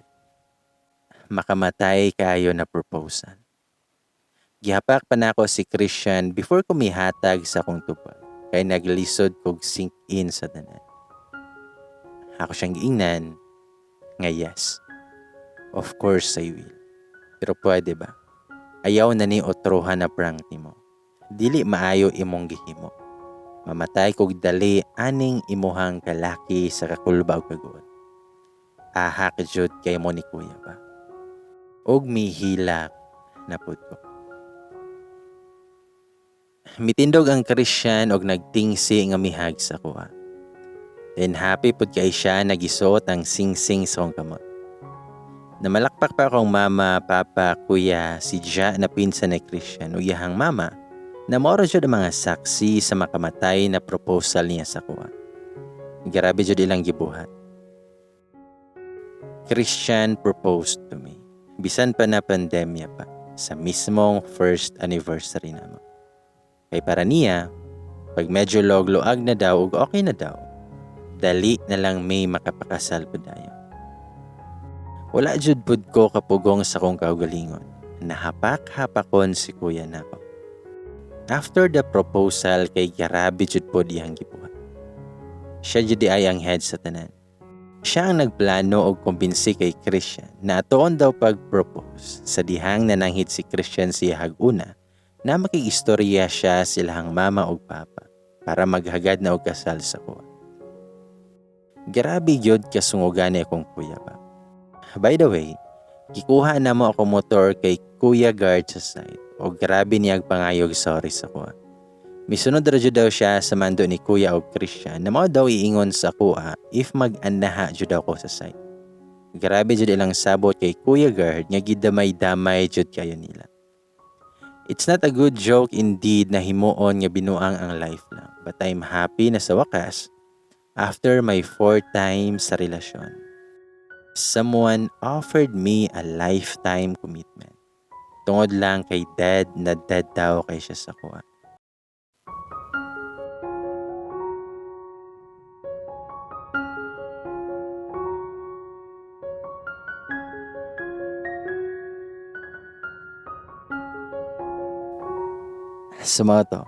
Makamatay kayo na proposal. Gihapak pa nako si Christian before ko mihatag sa akong tubag. Kay naglisod kog sink in sa tanan. Ako siyang giingnan nga yes. Of course I will. Pero pwede ba? Ayaw na ni otrohan na prank nimo. Dili maayo imong gihimo. Mamatay kog dali aning imuhang kalaki sa kakulba og kaguol. Ahak jud kay mo ni kuya ba. Og mihilak na pud ko. Mitindog ang Christian og nagtingsi nga mihag sa kuha. Then happy pud kay siya nagisuot ang singsing sa akong kamot. Namalakpak pa akong mama, papa, kuya, si Ja na pinsan ni Christian ug iyahang mama na mao ra jud ang mga saksi sa makamatay na proposal niya sa kuha. Grabe jud ilang gibuhat. Christian proposed to me. Bisan pa na pandemya pa, sa mismong first anniversary namo. Kay para niya, pag medyo log-luag na daw ug okay na daw, dali na lang may makapakasal pa dayon. Wala jud pud ko kapugong sa kong kaugalingon. Nahapak-hapakon si kuya nako. After the proposal kay grabe jud pod iyang gibuhat. Siya jud ay ang head sa tanan. Siya ang nagplano og kumbinsi kay Christian na atoon daw pag-propose sa dihang nananghid si Christian siya haguna na makigistorya siya silahang mama og papa para maghagad na og kasal sa kuha. Grabe gyud kasungugan ni akong kuya ba. By the way, gikuha na mo ako motor kay Kuya Guard sa site o grabe niyag pangayog sorry sa kuha. Misunod ra jud daw siya sa mando ni Kuya og Christian na mao daw iingon sa kuha if mag-anaha jud daw ko sa site. Grabe jud ilang sabot kay Kuya Guard nga gidamay-damay jud kayo nila. It's not a good joke indeed na himuon nga binuang ang life lang. But I'm happy na sa wakas, after my 4 times sa relasyon, someone offered me a lifetime commitment. Tungod lang kay dead na dead daw kay siya sa kuha. Sumoto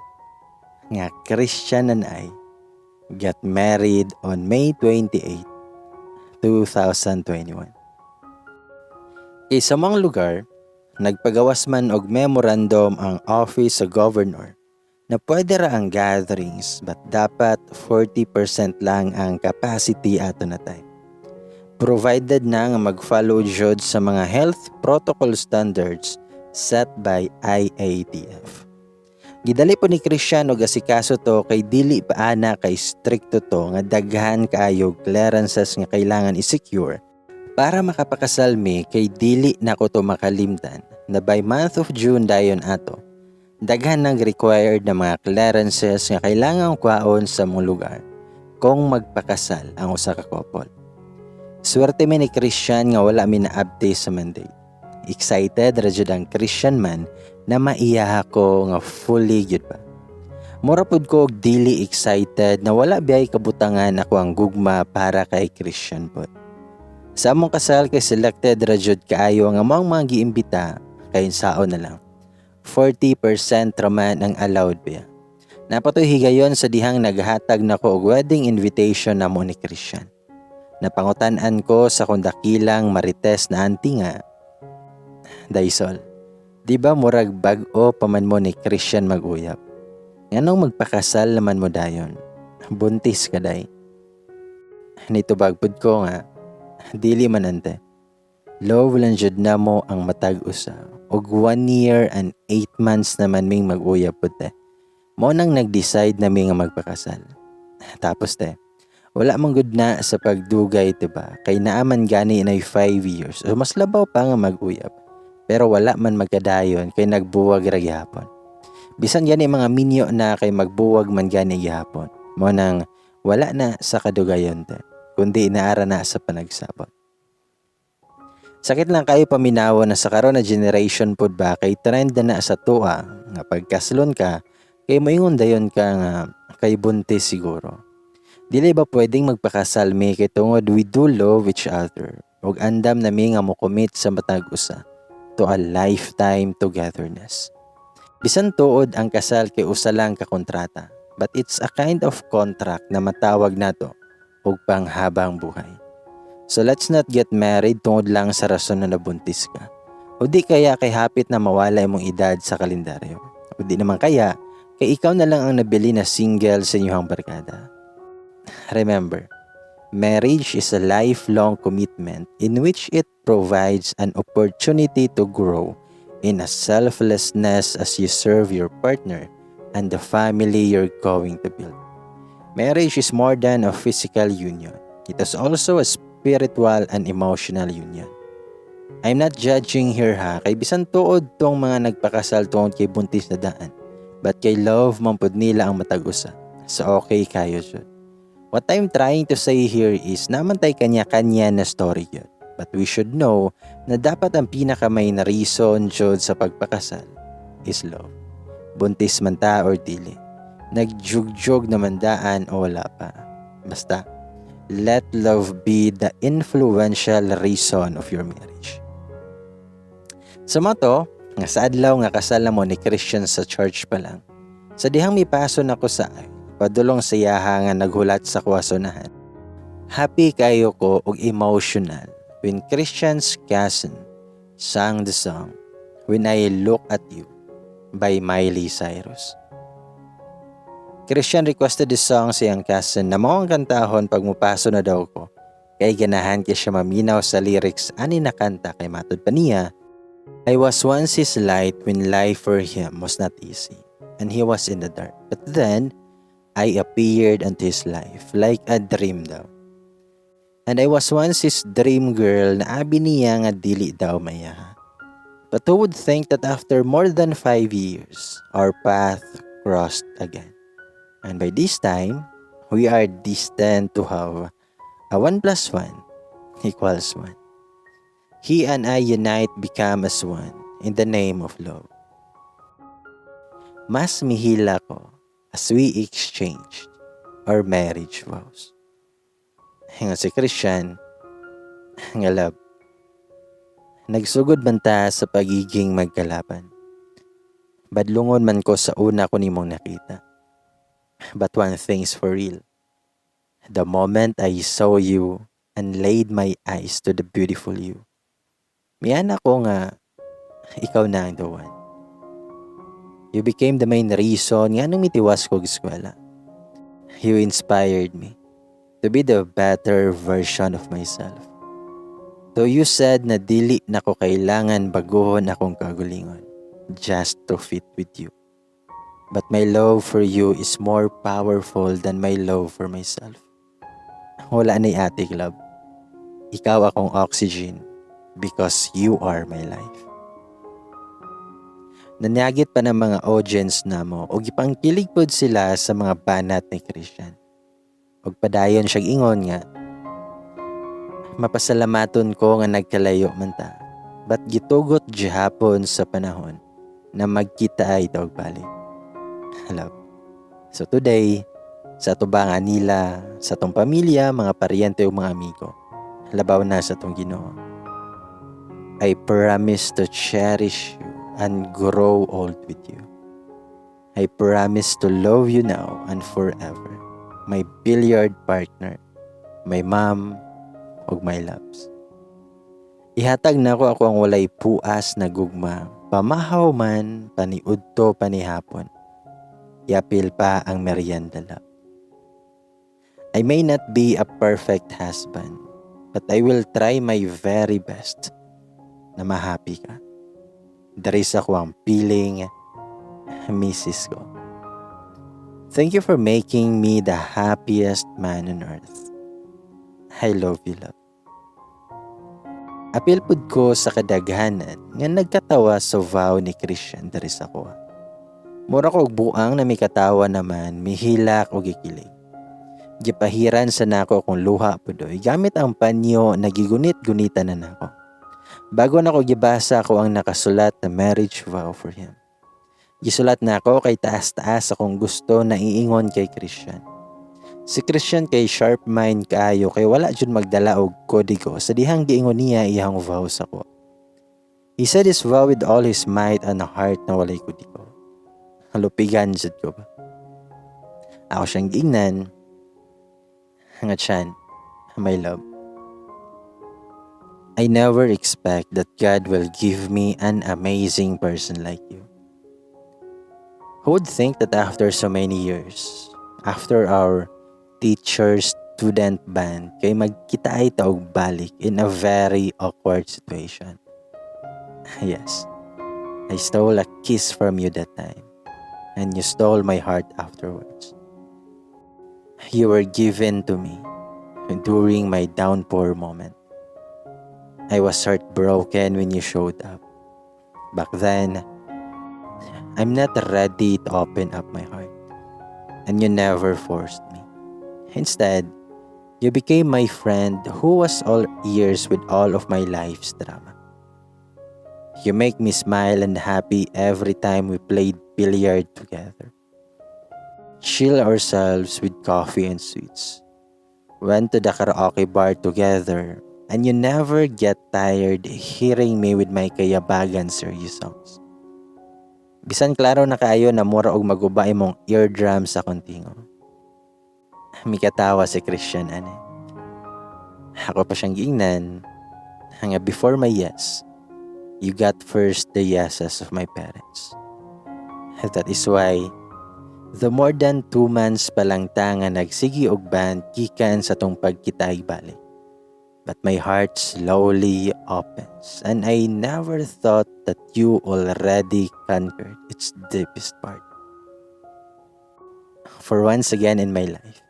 nga Christian and I got married on May 28, 2021. Kay sa mga lugar, nagpagawas man og memorandum ang office sa governor na pwede ra ang gatherings but dapat 40% lang ang capacity ato na time. Provided na nga mag-follow jud sa mga health protocol standards set by IATF. Gidali pod ni Christian og asikaso to kay dili pa ana kay strikto to nga daghan kaayo clearances nga kailangan i-secure para makapakasal mi, kay dili nako to makalimtan na by month of June dayon ato daghan nang required na mga clearances nga kailangan kwaon sa mong lugar kung magpakasal ang usa ka couple. Swerte mi ni Christian nga wala mi na-update sa mandate. Excited ra jud ang Christian man na maiyaha ko nga fully gyud ba. Mura pud ko og dili excited na wala biyay kabutangan ako ang gugma para kay Christian pod. Sa among kasal kay selected ra jud kaayo ang among mga giimbita, kay saon na lang, 40% raman ang allowed biya. Napatoy higayon sa dihang naghatag nako og wedding invitation namo ni Christian. Napangutan-an ko sa kong dakilang marites na auntie nga, "Daisol, di ba murag bag-o pa man mo ni Christian mag-uyab? Nganong magpakasal naman mo dayon? Buntis ka day." Nitubag pud ko nga, "Dili man, ante. Love lang jud namo ang matag usa. Og 1 year and 8 months naman ming mag-uyab pud te. Mao nang nag-decide na mi nga magpakasal. Tapos te, wala man gud na sa pagdugay, diba? Kay naaman gani inay 5 years o mas labaw pa nga mag-uyab. Pero wala man magkadayon kay nagbuwag ra gihapon. Bisan gani mga minyo na kay magbuwag man gani gihapon. Mao nang wala na sa kadugayon te, kundi naara na sa panagsabot." Sakit lang kayo paminawa na sa karon na generation pod ba kay trend na na sa tuwa nga pagkaslon ka kay moingon dayon ka nga kay buntis siguro. Dili ba pwedeng magpakasal mi kay tungod we do love each other ug andam na mi nga mo commit sa matag usa to a lifetime togetherness? Bisan tuod ang kasal kay usa lang ka kontrata, but it's a kind of contract na matawag nato og panghabang buhay. So let's not get married tungod lang sa rason na nabuntis ka. O di kaya kay hapit na mawala imong edad sa kalendaryo. O di naman kaya kay ikaw na lang ang nabili na single sa inyong barkada. Remember, marriage is a lifelong commitment in which it provides an opportunity to grow in a selflessness as you serve your partner and the family you're going to build. Marriage is more than a physical union. It is also a spiritual and emotional union. I'm not judging here ha, kay bisan tuod tong mga nagpakasal tungod kay buntis na daan. But kay love man pud nila ang matag usa. So okay kayo jud. What I'm trying to say here is naa man tay kanya-kanya na story yun. But we should know na dapat ang pinaka main na reason jud sa pagpakasal is love. Buntis man ta or dili. Nagjugjug naman daan o wala pa. Basta, let love be the influential reason of your marriage. Sa mao to, nga sa adlaw nga kasal na mo ni Christian sa church pa lang, sa dihang mipaso nako sa aisle, padulong sa iyaha nga naghulat sa kuwasunahan. Happy kayo ko og emotional when Christian's cousin sang the song "When I Look at You" by Miley Cyrus. Christian requested this song sa iyang cousin na mao ang kantahon pag mupaso na daw ko. Kay ganahan kay siya maminaw sa lyrics ani na kanta, kay matod pa niya, I was once his light when life for him was not easy and he was in the dark. But then, I appeared unto his life like a dream daw. And I was once his dream girl na abi niya nga dili daw maiyaha. But who would think that after more than 5 years, our path crossed again? And by this time, we are destined to have a 1 plus 1 equals 1. He and I unite, become as one in the name of love. Mas mihila ko as we exchanged our marriage vows. Nga si Christian, nga, "Love, nagsugod man ta sa pagiging magkalaban. Badlungon man ko sa una ko nimong nakita. But one thing's for real. The moment I saw you and laid my eyes to the beautiful you, miana ko nga ikaw na ang the one. You became the main reason nga nganong mitiwas ko eskwela. You inspired me to be the better version of myself. Though you said na dili na ko kailangan baguhon akong kaugalingon. just to fit with you. But my love for you is more powerful than my love for myself. Wala na'y atik, love. Ikaw akong oxygen because you are my life. Nanyagit pa ng mga audience namo og gipangkilig pod sila sa mga banat ni Christian. Og padayon siyang ingon nga, "Mapasalamaton ko nga nagkalayo man ta. But gitugot gihapon sa panahon na magkita ay ta og balik. Love." So today, sa atubangan nila, sa atong pamilya, mga paryente ug mga amigo, labaw na sa atong Ginoo, I promise to cherish you and grow old with you. I promise to love you now and forever. My billiard partner, my mom, ug my loves. Ihatag nako ako ang walay puas na gugma, pamahaw man, paniudto, panihapon. Iapil pa ang merienda, love. I may not be a perfect husband, but I will try my very best na ma-happy ka. Dari sa ako ang piling, misis ko. Thank you for making me the happiest man on earth. I love you, love. Apil pud ko sa kadaghanan nga nagkatawa sa vow ni Christian diri sa akoa. Mura ko og buang na mikatawa naman, mihilak og gikilig. Gipahiran sa nako akong luha pudoy gamit ang panyo na gigunit-gunitan na nako. Bago nako gibasa ko ang nakasulat na marriage vow for him. Gisulat nako kay taas-taas akong gusto na iingon kay Christian. Si Christian kay sharp mind kaayo kay wala jud magdala og kodigo sa dihang giingon niya iyang vow sa ko. He said his vow with all his might and heart na walay kodigo. Halupigan jud ko ba? Ako siyang giingnan nga, "Chan, my love. I never expect that God will give me an amazing person like you. Who would think that after so many years, after our teacher-student band, kay magkita ay ta og balik in a very awkward situation? Yes, I stole a kiss from you that time, and you stole my heart afterwards. You were given to me during my downpour moment. I was heartbroken when you showed up. Back then, I'm not ready to open up my heart, and you never forced me. Instead, you became my friend who was all ears with all of my life's drama. You make me smile and happy every time we played billiard together. Chill ourselves with coffee and sweets. Went to the karaoke bar together, and you never get tired hearing me with my kayabagan serious songs. Bisan klaro na kaayo na mura og maguba imong eardrum sa akong tingog." Mikatawa si Christian ani. Ako pa siyang giingnan nga, "Before my yes, you got first the yeses of my parents. That is why the more than 2 months pa lang ta nga nagsigi og band gikan sa tong pagkitay balik. But my heart slowly opens and I never thought that you already conquered its deepest part. For once again in my life,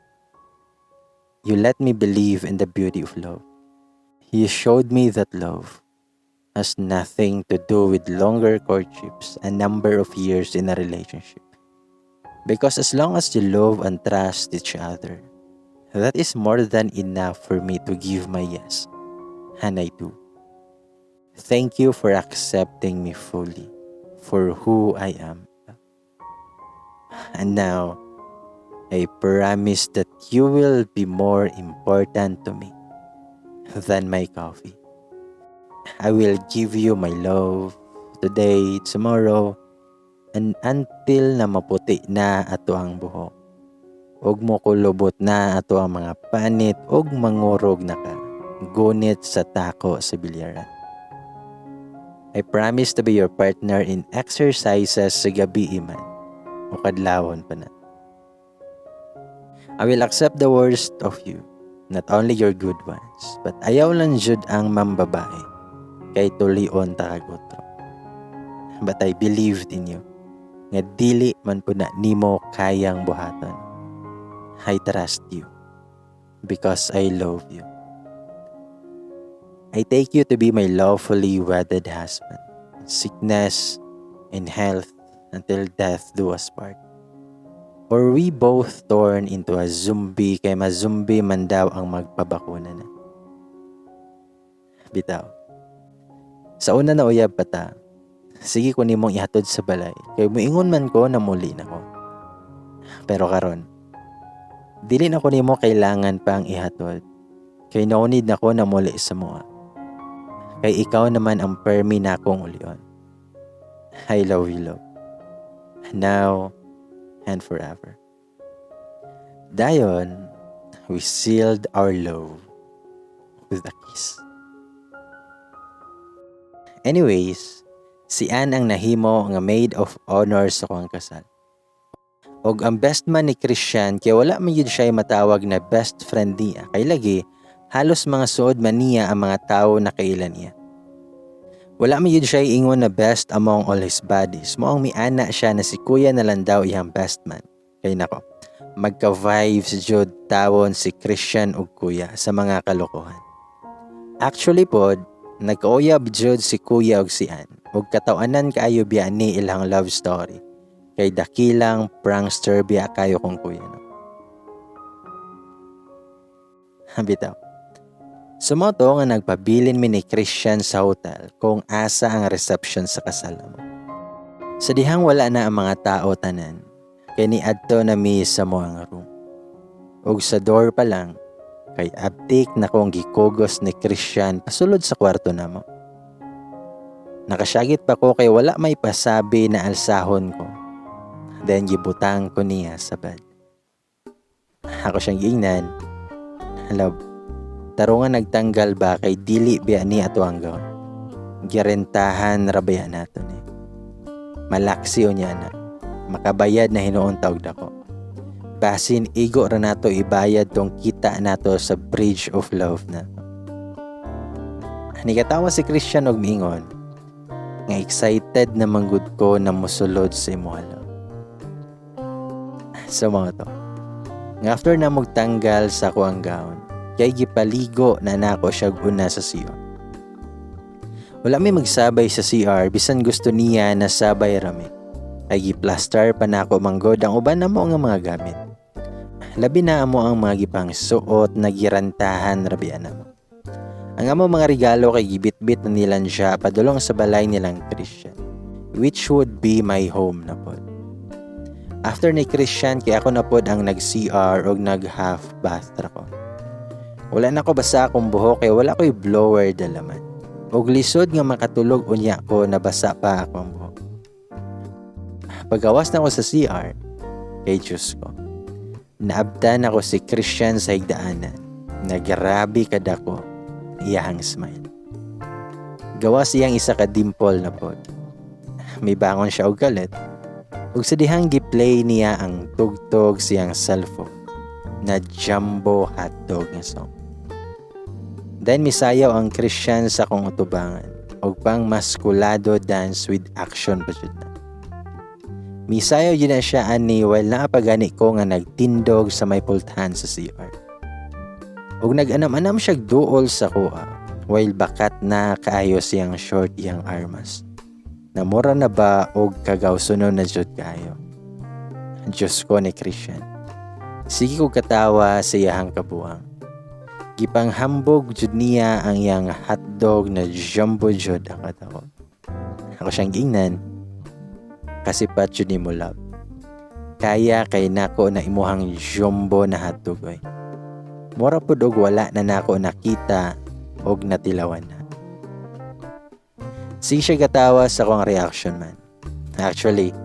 you let me believe in the beauty of love. You showed me that love has nothing to do with longer courtships and number of years in a relationship. Because as long as you love and trust each other, that is more than enough for me to give my yes. And I do. Thank you for accepting me fully for who I am. And now, I promise that you will be more important to me than my coffee. I will give you my love today, tomorrow, and until na maputi na ato ang buhok. Ug mokulubot na ato ang mga panit ug mangurog na ka. Gunit sa tako sa bilyaran. I promise to be your partner in exercises sa gabi man o kadlawon pa na. I will accept the worst of you, not only your good ones, but ayaw lang jud ang mambabae kay tulion ta kag utro. But I believed in you. Nga dili man pud na nimo kayang buhaton. I trust you because I love you. I take you to be my lawfully wedded husband. In sickness, in health, until death do us part. Or we both turn into a zombie, kay ma-zombie man daw ang magpabakuna na. Bitaw. Sa una na uyab pa ta, sige ko nimong ihatod sa balay, kay muingon man ko na muli na ko. Pero karon, dili na ko nimo kailangan pang ihatod, kay no need na ko na muli sa moa. Kay ikaw naman ang permi na akong ulion. I love you, love. Now and forever. Dayon, we sealed our love with a kiss. Anyways, si Ann ang nahimo nga maid of honor sa akong kasal. Og ang best man ni Christian, kay wala man gyud siya matawag na best friend niya. Kay lagi, halos mga suod man niya ang mga tao na kaila niya. Wala man gyud siya ingon na best among all his buddies. Maong miana siya na si kuya na lang daw iyang best man. Kay nako, magka-vibes jud tawon si Christian ug kuya sa mga kalokohan. Actually pod, nagkauyab jud si kuya ug si Ann. Ug katawanan kaayo biya ni ilang love story. Kay dakilang prankster biya kayo kong kuya, no. Bitaw. Sumoto nga nagpabilin mi ni Christian sa hotel kung asa ang reception sa kasal mo. Sa dihang wala na ang mga tao tanan, kay niadto na mi sa moang room. Ug sa door pa lang, kay abtik na kong gikugos ni Christian pasulod sa kwarto namo. Nakasyagit pa ko kay wala may pasabi na alsahon ko. Then gibutang ko niya sa bed. Ako siyang giingnan, "Love, tarungan nagtanggal ba kay dili biya ni ato ang gown. Girentahan ra baya nato ni. Malaksi unya na. Makabayad na hinuon taog dako. Basin igo ra nato ibayad tong kita nato sa Bridge of Love nato." Nikatawa si Christian og miingon nga excited na manggud ko na mosulod sa imuha, love. Sa mga to, nga after na magtanggal sa ako ang gown, kay gipaligo na nako siya una sa CR. Wala may magsabay sa CR bisan gusto niya na sabay rami. Ay giplaster pa nako manggod ang uban namo nga mga gamit. Labi na amo ang mga gipang suot na girantahan ra biya namo. Ang amo mga regalo kay gibitbit na nilan siya padulong sa balay nilang Christian, which would be my home na pod. After ni Christian, kay ako na pod ang nag-CR og nag half bath ra ko. Wala na ko basa akong buhok kay wala ko'y blower dalaman. Og lisod nga makatulog unya ko nabasa pa ako ang buhok. Pagawas na ko sa CR, kay Diyos ko, naabtan ako si Christian sa higdaanan. Nagrabe kadako iyahang smile. Gawas iyang isa ka dimple na pod. May bangon siya og galit. Ug sa dihang gi-play niya ang tugtog siyang cellphone na Jumbo Hotdog nga song. Then misayaw ang Christian sa akong utubangan og pang maskulado dance with action pa jud na. Misayaw jud na siya ani while naa pa gani ko nga nagtindog sa may pultahan sa CR. Ug nag-anam-anam siya duol sa kuha while bakat na kaayo siyang short iyang armas. Namura na ba og kagawsunon na jud kaayo. Diyos ko ni Christian. Sige ko katawa sa iyahang kabuang. Gipanghambog jud niya ang iyang hotdog na jumbo jud ang kadako. Ako siyang giingnan, "Kasipat jud nimo, love. Kaya kay nako na imuhang jumbo na hotdog oy." Mura pud og wala na nako nakita og natilawan na. Sige siya katawa sa akong reaction man. Actually,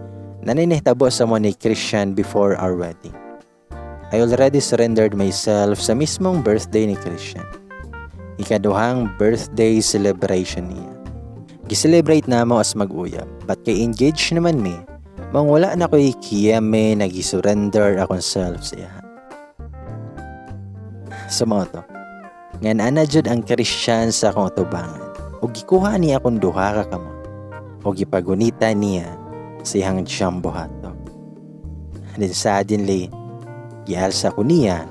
naninihitabo sa mo ni Christian before our wedding. I already surrendered myself sa mismong birthday ni Christian. Ikaduhang birthday celebration niya. Gi-celebrate na mo as mag-uyab, but kay engaged naman mi, mang wala na ko'y kiyame nag-surrender akong self sa iya. Sa mga to, nga naa jud ang Christian sa akong atubangan, ug gikuha niya akong duha ka kamot. O gipagunita niya sa iyang jumbo hotdog. Then suddenly, gialsa ko niya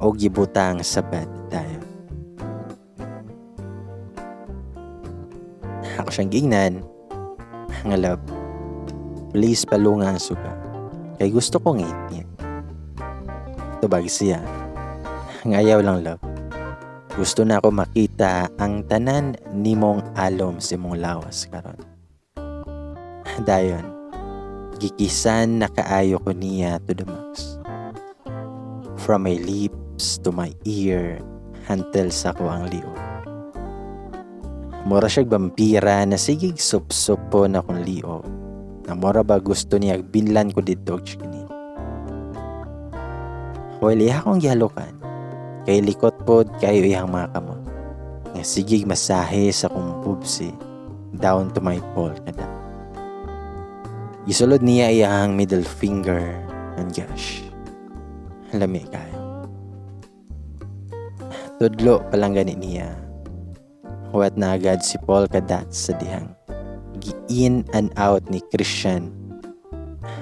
o gibutang sa bed dayon. Ako siyang giingnan nga, "Love, please palunga ang suga. Kay gusto kong ngit." Tubag siya nga, "Ayaw lang, love. Gusto na ako makita ang tanan nimong alom sa imong lawas karon." Dayon, gikisan na kaayo ko niya to the max. From my lips to my ear until sa akoang liog. Mura siya'g vampira na sigig sup-supo na akong liog. Na mura ba gusto niya binlan ko didto og chikinini. While iya akong gihalukan, kay likot pod kayo iyang mga kamot. Nga sigig masahe sa akong boobs down to my polka dot. Gisulod niya iyang middle finger and gosh, lami kayo. Tudlo pa lang gani niya. Wet na agad si polka dots sa dihang gi-in and out ni Christian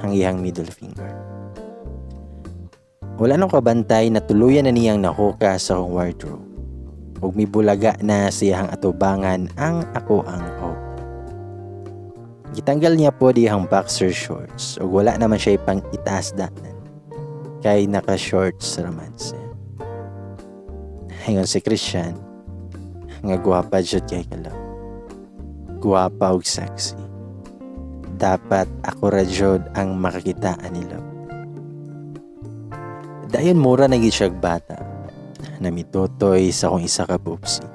ang iyang middle finger. Wala nang kabantay na tuluyan na niyang nahuka sa akong wardrobe. Ug mibulaga na siyang atubangan ang akoang hope. Gitanggal niya po dihang boxer shorts ug wala naman siya pang itaas daan. Kay naka-shorts raman siya. Ingon si Christian nga gwapa jud kay ka, love. Gwapa ug sexy. Dapat ako ra jud ang makakitaan ni love. Dayon mura na gid siyag bata na mitutoy sa akong isa ka boobsy.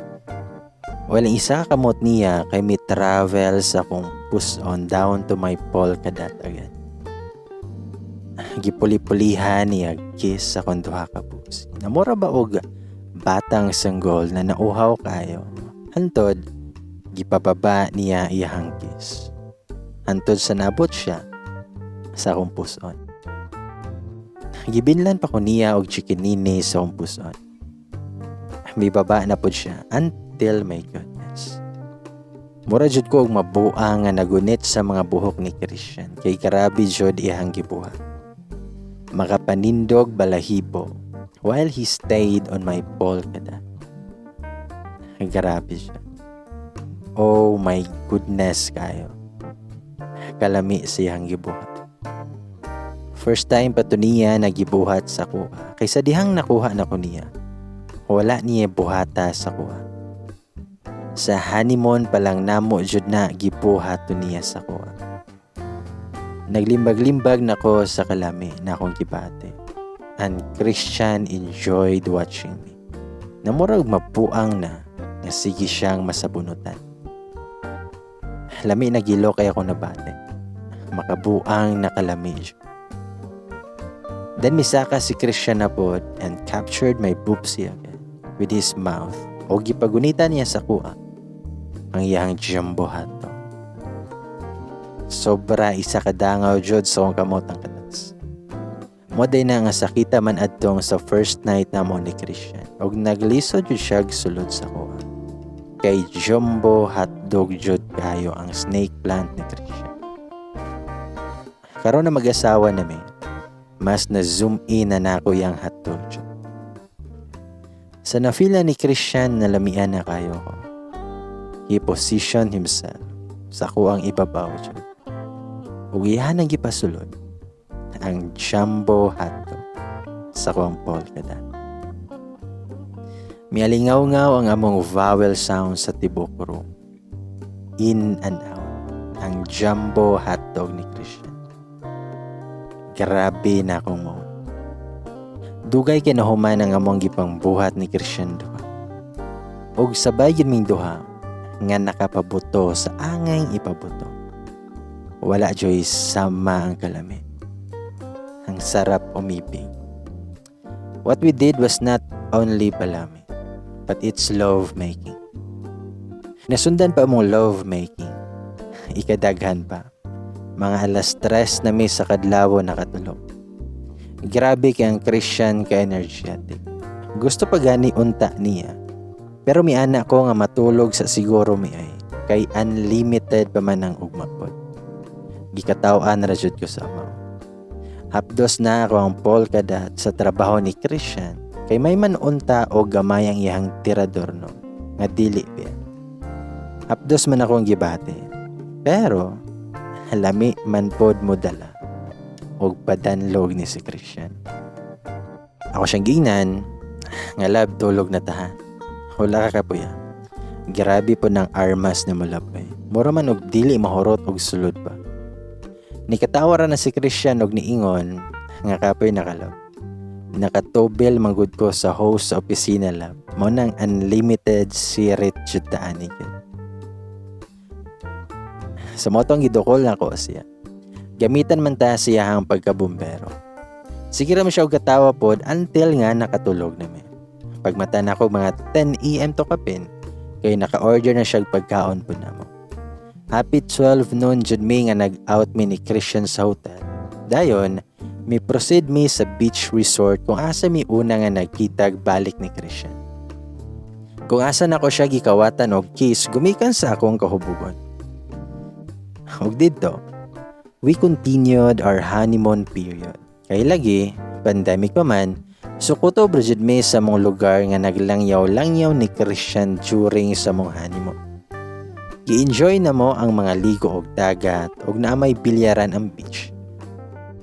While ang isa ka kamot niya kay mi travel sa akong puson down to my polka dot again. Gipuli-pulihan niya kiss sa akong duha ka boobsy. Namura ba og batang sanggol na nauhaw kayo. Hantod, gipababa niya iyahang kiss. Hantod sa nabot siya sa akong puson. Gibinlan pa ko niya og chikinini sa akong puson. Mibaba na pod siya until, my goodness. Mura jud ko og mabuang nga nagunit sa mga buhok ni Christian kay grabe jud iyang gibuhat. Makapanindog balahibo while he stayed on my polka dot. Grabe siya. Oh my goodness kayo. Kalami siyang gibuhat. First time pa to niya nagibuhat sa kuha. Kaysa dihang nakuha na ko niya. Wala niya buhata sa kuha. Sa honeymoon pa lang namo jud na gibuhat to niya sa kuha. Naglimbag-limbag na ko sa kalami na akong gibate. And Christian enjoyed watching me. Namurag mapuang na nga sige siyang masabunutan. Lami na gilo kay ako nabate. Makabuang nakalami siya. Then misaka si Christian na pod and captured my boobsy again with his mouth o gipagunita niya sa kuha ang iyang jumbo hotdog. Sobra isa kadangaw jud sa akong kamot ang katas. Moday na nga sakita man adtong sa first night namo ni Christian og naglisod jud siya sulod sa kuha. Kay jumbo hotdog jud kayo ang snake plant ni Christian. Karon na mag-asawa na mi, mas na zoom in na nako yang hotdog jud. Sa nafila ni Christian na lamian na kayo ko. He positioned himself sa kuang ibabaw jud. Ug iyahan ang gipasulod ang jumbo hotdog sa kuang polka dot. Mialingaw-ngaw ang among vowel sound sa tibok room. In and out ang jumbo hotdog ni Christian. Grabe na akong mood. Dugay kay nahuman ang among gipangbuhat ni Christian duha. Og sabay gyud ming duha nga nakapabuto sa angay ipabuto. Wala joy sama ang kalami. Ang sarap umibig. What we did was not only palami, but it's love making. Nasundan pa mong love making. Ikadaghan pa. Mga 3:00 na mi sa kadlaw nakatulog. Grabe kay ang Christian ka energetic. Gusto pa gani unta niya. Pero miana ko nga matulog sa siguro mi ay. Kay unlimited pa man ang ugma pod. Gikataw-an ra jud ko sa mao. Hapdos na ako ang polka dot sa trabaho ni Christian kay may man unta o gamay ang iyang tirador, no, nga dili biya. Hapdos man ako ang gibati. Pero lami man pod mo dala og padanlog ni si Christian. Ako siyang giingnan nga, "Love, tulog na ta ha. Wala ka kapuya. Grabe po ng armas ni mo, love, eh. Mura man og dili mahurot og sulod pa." Nikatawa ra na si Christian og niingon nga, "Kapoy na ka, love. Nakatubel manggod ko sa host sa opisina, love. Mao nang unlimited sirit jud ta ani gyud." Sa motong gidukol nako siya. Gamitan man ta siya ang pagkabumbero. Sige ra man siya og katawa pod until nga nakatulog na mi. Pagmata nako mga 10 AM to kapin kay naka-order na siya og pagkaon pod namo. Happy 12 noon jud mi nga nag-out mi ni Christian sa hotel. Dayon, mi proceed mi sa beach resort kung asa mi una nga nagkitag balik ni Christian. Kung asa nako siya gikawatan og kiss gumikan sa akong kahubugon. Ug didto, we continued our honeymoon period. Kay lagi, pandemic pa man, sukuto ra jud mi sa mong lugar nga naglangyaw-langyaw ni Christian during sa mong honeymoon. Gi-enjoy na mo ang mga ligo og dagat ug naa may bilyaran ang beach.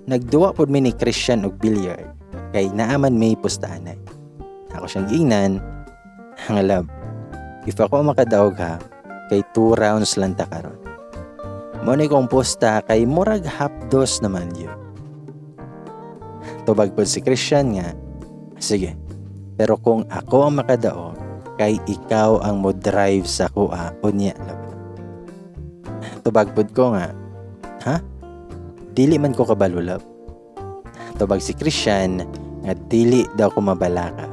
Nagduwa pod mi ni Christian og billiard kay naa man may pustaanay. Ako siyang giingnan nga, "Love, if ako makadaog ha, kay two rounds lang ta karon. Mao ni kong pusta kay murag hapdos naman yun." Tubag pod si Christian nga, "Sige, pero kung ako ang makadaog, kay ikaw ang mo drive sa kuha unya, love." Tubag pod ko nga, "Ha? Dili man ko kabalo, love." Tubag si Christian nga dili daw ko mabalaka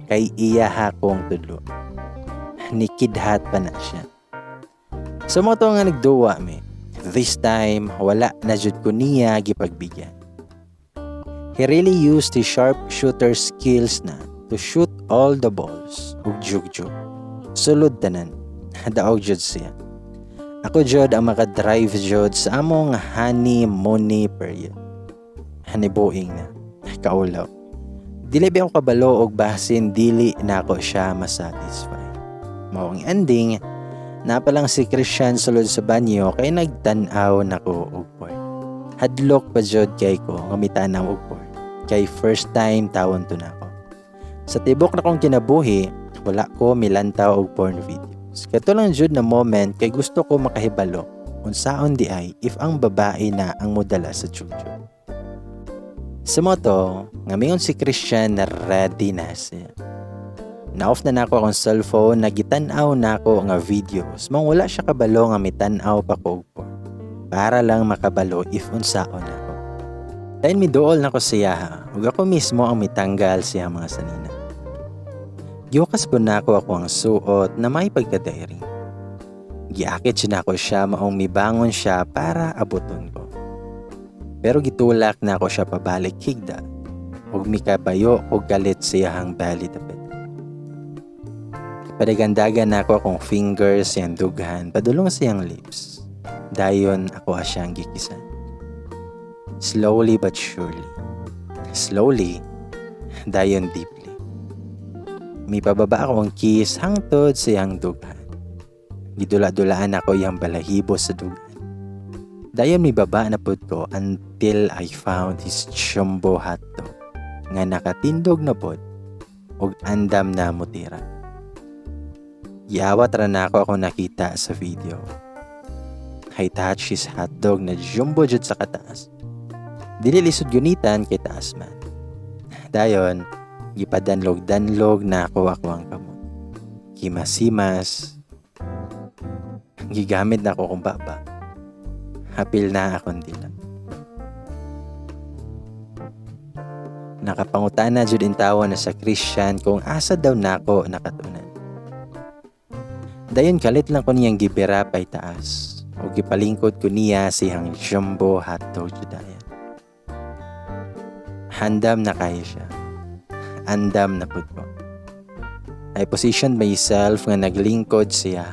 kay iya kong tudlo. Nikidhat pa na siya. So mo to nga nagduwa mi. This time, wala na jud ko niya gipagbigyan. He really used his sharp shooter skills na to shoot all the balls ug jugjug. Sulod tanan. Daog jud siya. Ako jud ang makadrive jud sa among honeymoon period. Hanibuing na. Kaulaw. Dili ba ako kabalo og basin dili na ako siya masatisfy. Mao ang ending, naa pa lang si Christian sulod sa banyo kay nagtan-aw nako og porn. Hadlok pa jud kay ko nga mitanaw og porn. Kay first time tawon to nako. Sa tibok na kong kinabuhi, wala ko milantaw og porn videos. Kato lang jud na moment kay gusto ko makahibalo unsaon di ay if ang babae na ang modala sa jugjug. Sa moto, nga mingon si Christian na ready na siya. Na-off na nako akong cellphone, nagitan-aw nako nga videos. Mong wala siya kabalo nga mitan-aw pa ko og porn. Para lang makabalo if unsaon ako. Dayon miduol nako siya ha, ug ako mismo ang mitanggal siya mga sanina. Gihukas po nako ako ang suot na may pagkadairing. Giakit siya nako siya maong mibangon siya para abuton ko. Pero gitulak nako siya pabalik higda ug mikabayo og galit siyahang belly dapit. Padagandagan nako akong fingers siyang dughan padulong siyang lips. Dayon ako siyang gikisan. Slowly but surely. Slowly, dayon deeply. Mipababa ako ang kiss hangtod siyang dughan. Gidula-dulaan ako iyang balahibo sa dughan. Dayon mibaba na pud ko until I found his jumbo hotdog nga nakatindog na pod ug andam na mutira. Giawat ra nako ako nakita sa video. I touched his hotdog na jumbo jud sa kataas. Dili lisod gunitan kay taas man. Dayon, gipadanlog-danlog na ako ang kamot. Himasimas. Gigamit na ako kong baba. Hapil na akong dila. Nakapangutana jud intawon na sa Christian kung asa daw nako nakatunan. Dayon kalit lang ko niyang gibira pay taas o gipalingkod ko niya siyang jumbo hotdog judayan. Handam na kaya siya. Andam na pud ko. I positioned myself nga naglingkod siya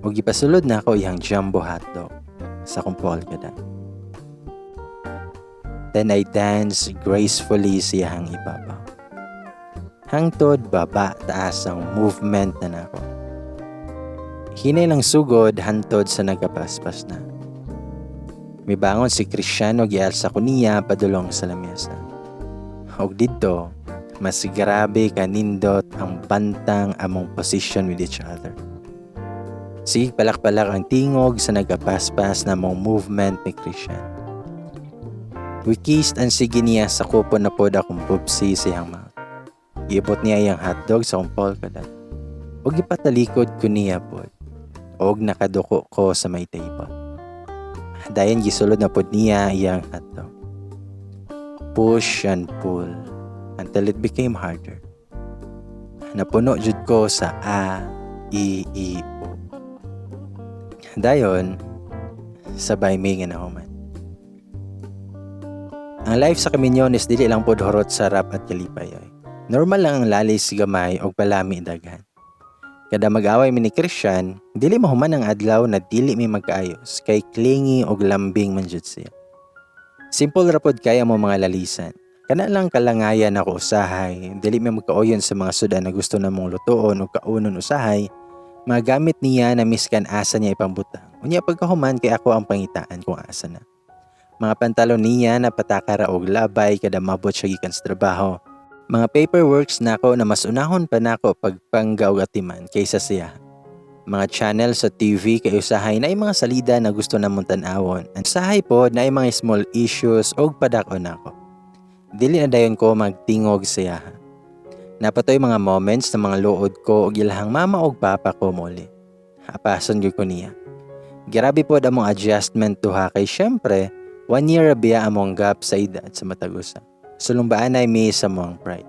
Ug gipasulod nako iyang jumbo hotdog sa akong polka dot. Then I dance gracefully sa iyang ibabaw. Hangtod baba taas ang movement na nako. Hinay lang sugod hantod sa nagapaspas na. Mibangon si Cristiano, gialsa ko niya padulong sa lamesa. Og didto, mas grabe kanindot ang bantang among position with each other. Sige palak-palak ang tingog sa nagapaspas na among movement ni Christian. We kissed and sige niya sakupon na pod akong bubsi sa iyang mouth. Giabot niya iyang hotdog sa akong polka dot. Og gipatalikod ko niya pod. Og nakaduko ko sa may table. Dayon gisulod na pod niya iyang hotdog. Push and pull until it became harder. Napuno jud ko sa A, I, I, O. Dayon, sabay mi nga nahuman. Ang life sa Kaminyones dili lang pod hurot sarap at kalipay oy. Normal lang ang lalis gamay og palami daghan. Kada mag-away mi ni Christian, dili mahuman ang adlaw na dili mi magkaayos kay clingy og lambing man jud siya. Simple ra pod kay among mga lalisan. Kana lang kalangayan ako usahay, dili mi magkauyon sa mga sudan na gusto namong lutuon o kaunon usahay, magamit niya na miskan asa niya ipambutang. Unya pagkahuman kay ako ang pangitaan kung asa na. Mga pantalon niya na patakara og labay kada mabot siya gikan sa trabaho. Mga paperworks nako na mas unahon pa nako pagpangga og atiman kaysa siya. Mga channel sa TV kay usahay na mga salida na gusto namong tan-awon. Ang usahay pod na mga small issues og padak-on nako. Dili na dayon ko magtingog siya. Napatoy mga moments na mga luod ko og ilahang mama og papa ko moli. Apason gyud ko niya. Grabe pod among adjustment duha kay syempre, 1 year biya among gap sa edad sa matag usa. Sulumbaan ay mi sa among pride.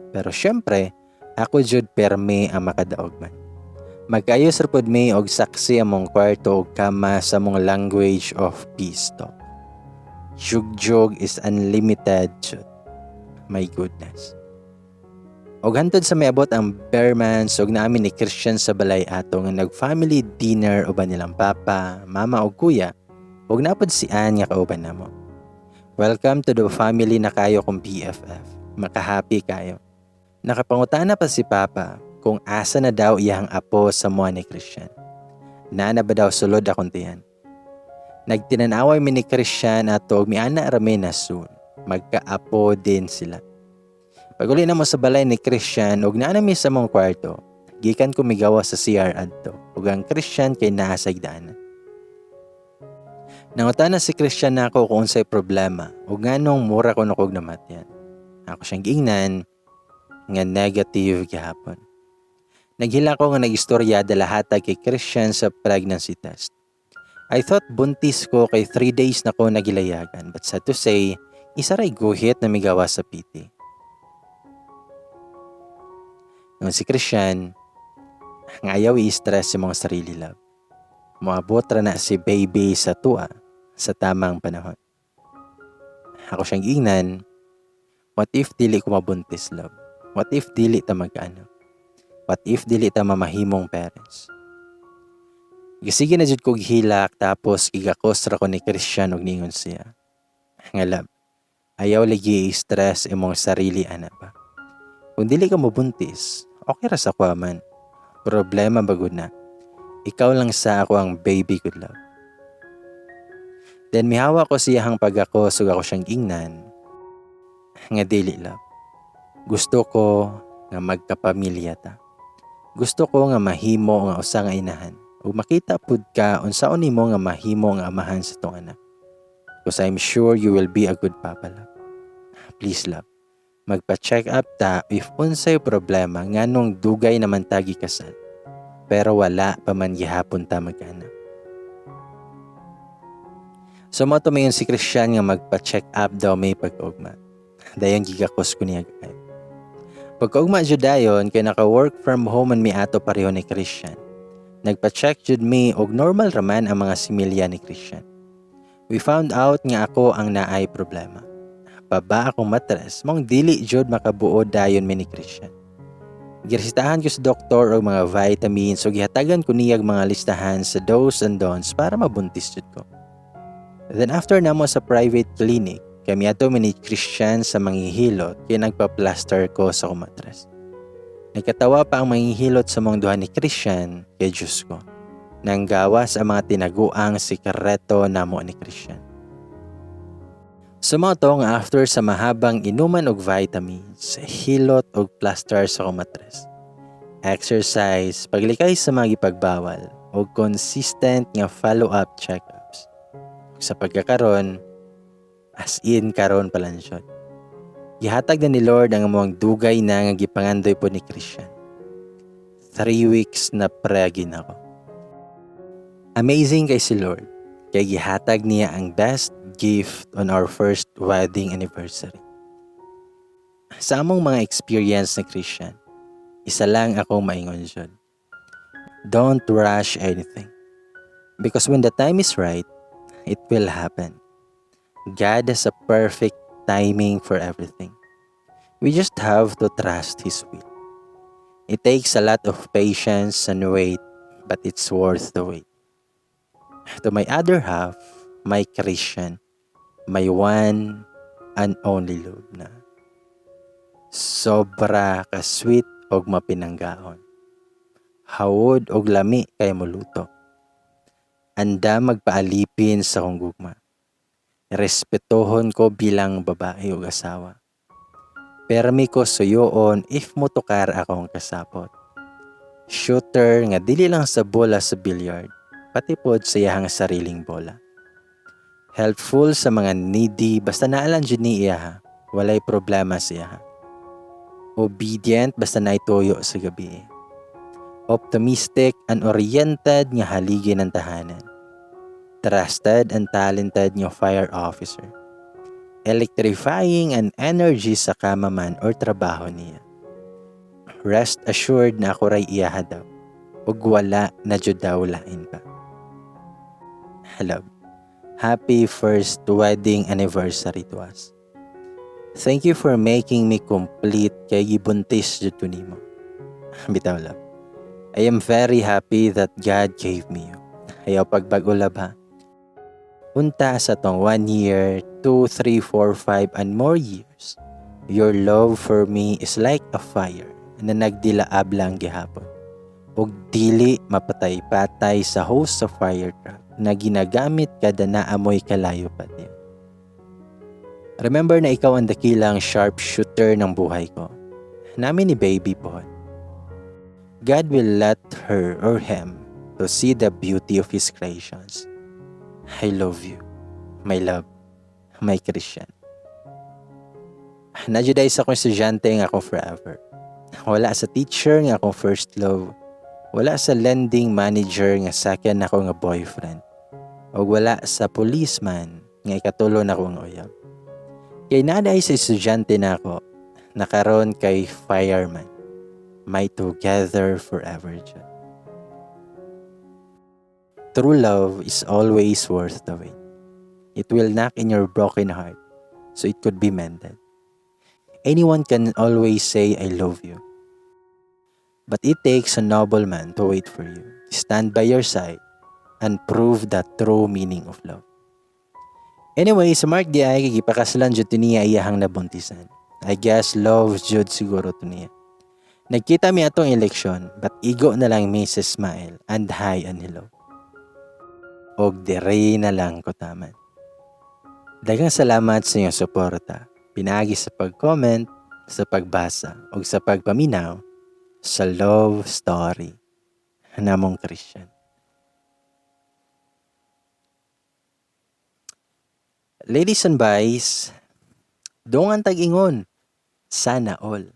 Pero syempre, ako jud perme ang makadaog man. Magkaayos ra pod mi og saksi among kwarto og kama sa among language of peace talk. Jugjug is unlimited jud. My goodness. Og hantod sa miabot ang bermans og naami ni Christian sa balay ato nga nag-family dinner uban nilang papa, mama ug kuya ug napod si Ann nga kauban namo. Welcome to the family na kayo kong BFF. Makahappy kayo. Nakapangutana pa si Papa kung asa na daw iyang apo sa mua ni Christian. Naa na ba daw sulod akong tiyan. Nagtinanaway mi ni Christian ato ug miana rami na soon. Magkaapo din sila. Pag-uli na mo sa balay ni Christian ug naa na mi sa among kwarto, gikan ko migawa sa CR adto ug ang Christian kay naa sa higdaanan. Nangutana si Christian nako kung unsay problema ug nganong mura ko kog namatyan. Ako siyang giingnan nga negative gihapon. Naghila ko nga nagistorya dalahatag kay Christian sa pregnancy test. I thought buntis ko kay 3 days na ko nagilayagan, but sad to say, isa ray guhit na migawa sa PT. Nung si Christian, nga ayaw i-stress sa mga sarili, love. Moabot ra na si baby sa tua sa tamang panahon. Ako siyang giingnan, "What if dili ko mabuntis, love? What if dili ta magkaanak? What if dili ta mamahimong parents?" Gisige na jud kog hilak, tapos gigakos ra ko ni Christian og ningon siya nga, "Love, ayaw lagi i-stress imong sarili ana ba. Kung dili ka mabuntis, okay ra sa kwa man. Problema bagod na. Ikaw lang sa ako ang baby good, love." Then mihawa ko siyahang pagakos ug ako siyang ingnan nga, "Dili, love. Gusto ko nga magkapamilya ta. Gusto ko nga mahimo nga usa nga inahan. Ug makita pud ka unsaon nimo nga mahimo nga amahan sa tong anak. Because I'm sure you will be a good papa, love. Please, love. Magpa-check up ta if unsay problema nganong dugay naman tagi kasal. Pero wala pa man gihapon ta magkaanak." So mo to si Christian nga magpa-check up daw may pagkaugma. Dayon gigakos ko niya kay. Pagkaugma jud dayon kay naka-work from home man mi ato pareho ni Christian. Nagpa-check jud mi og normal raman ang mga similya ni Christian. We found out nga ako ang naay problema. Baba akong matres, mong dili jud makabuo dayon mi ni Christian. Giresetahan ko sa doktor og mga vitamins ug gihatagan ko niyag mga listahan sa do's and don'ts para mabuntis jud ko. Then after namo sa private clinic, kami ato mi ni Christian sa manghihilot kay nagpa-plaster ko sa akong matras. Nagkatawa pa ang manghihilot sa among duha ni Christian kay Diyos ko. Nanggawas ang mga tinaguang sikreto namo ni Christian. So mao to nga after sa mahabang inuman og vitamins, hilot og plaster sa akong matres, exercise, paglikay sa mga gipagbawal, og consistent nga follow-up checkups. Sa pagkakaron, as in karon pa lang jud, gihatag na ni Lord ang among dugay na nga gipangandoy po ni Christian. 3 weeks na pregin ako. Amazing kay si Lord. Kay gihatag niya ang best gift on our first wedding anniversary. Sa among mga experience ni Christian, isa lang akong maingon jud. Don't rush anything. Because when the time is right, it will happen. God has a perfect timing for everything. We just have to trust His will. It takes a lot of patience and wait, but it's worth the wait. To my other half, my Christian, my one and only love na sobra ka sweet og mapinanggaon. Hawod og lami kay moluto. Andam magpaalipin sa akong gugma. Respetuhon ko bilang babae ug asawa. Permi ko suyoon if motukar akong kasapot. Shooter nga dili lang sa bola sa billiard, pati pod sa iyahang sariling bola. Helpful sa mga needy basta naa lang jud ni iya, walay problema sa iya. Obedient basta naay tuyo sa gabi. Optimistic and oriented nga haligi ng tahanan. Trusted and talented nga fire officer. Electrifying and energy sa kama man or trabaho niya. Rest assured na ako ray iyaha daw. Ug wala na jud daw lain pa. Hello. Happy first wedding anniversary to us. Thank you for making me complete kay gibuntis jud ko nimo. Bitaw, love. I am very happy that God gave me you. Ayaw pagbag-o, love, ha. Unta sa tong 1 year, 2, 3, 4, 5 and more years. Your love for me is like a fire na nagdilaab lang gihapon. Ug dili mapatay-patay sa hose sa fire truck na ginagamit kada naamoy kalayo pa din. Remember na ikaw ang dakilang sharpshooter ng buhay ko. Namin ni baby po. God will let her or him to see the beauty of His creations. I love you, my love, my Christian. Naa juday sa akong estudyante nga akong forever. Wala sa teacher nga akong first love. Wala sa lending manager nga second ako nga boyfriend. O wala sa policeman nga ikatulo na nga uyab. Kay naa diay sa estudyante nako, nakaron kay fireman. My together forever jud. True love is always worth the wait. It will knock in your broken heart so it could be mended. Anyone can always say, "I love you." But it takes a noble man to wait for you, stand by your side, and prove the true meaning of love. Anyway, sa Mark diay, gipakasalan jud to niya iyahang nabuntisan. I guess love jud siguro to niya. Nagkita mi atong eleksyon, but igo na lang mi sa smile and hi and hello. Og dire na lang ko taman. Daghang salamat sa inyong suporta. Pinaagi sa pag-comment, sa pagbasa, ug sa pagpaminaw sa love story namong Christian. Ladies and boys, dungan tag-ingon, sana all.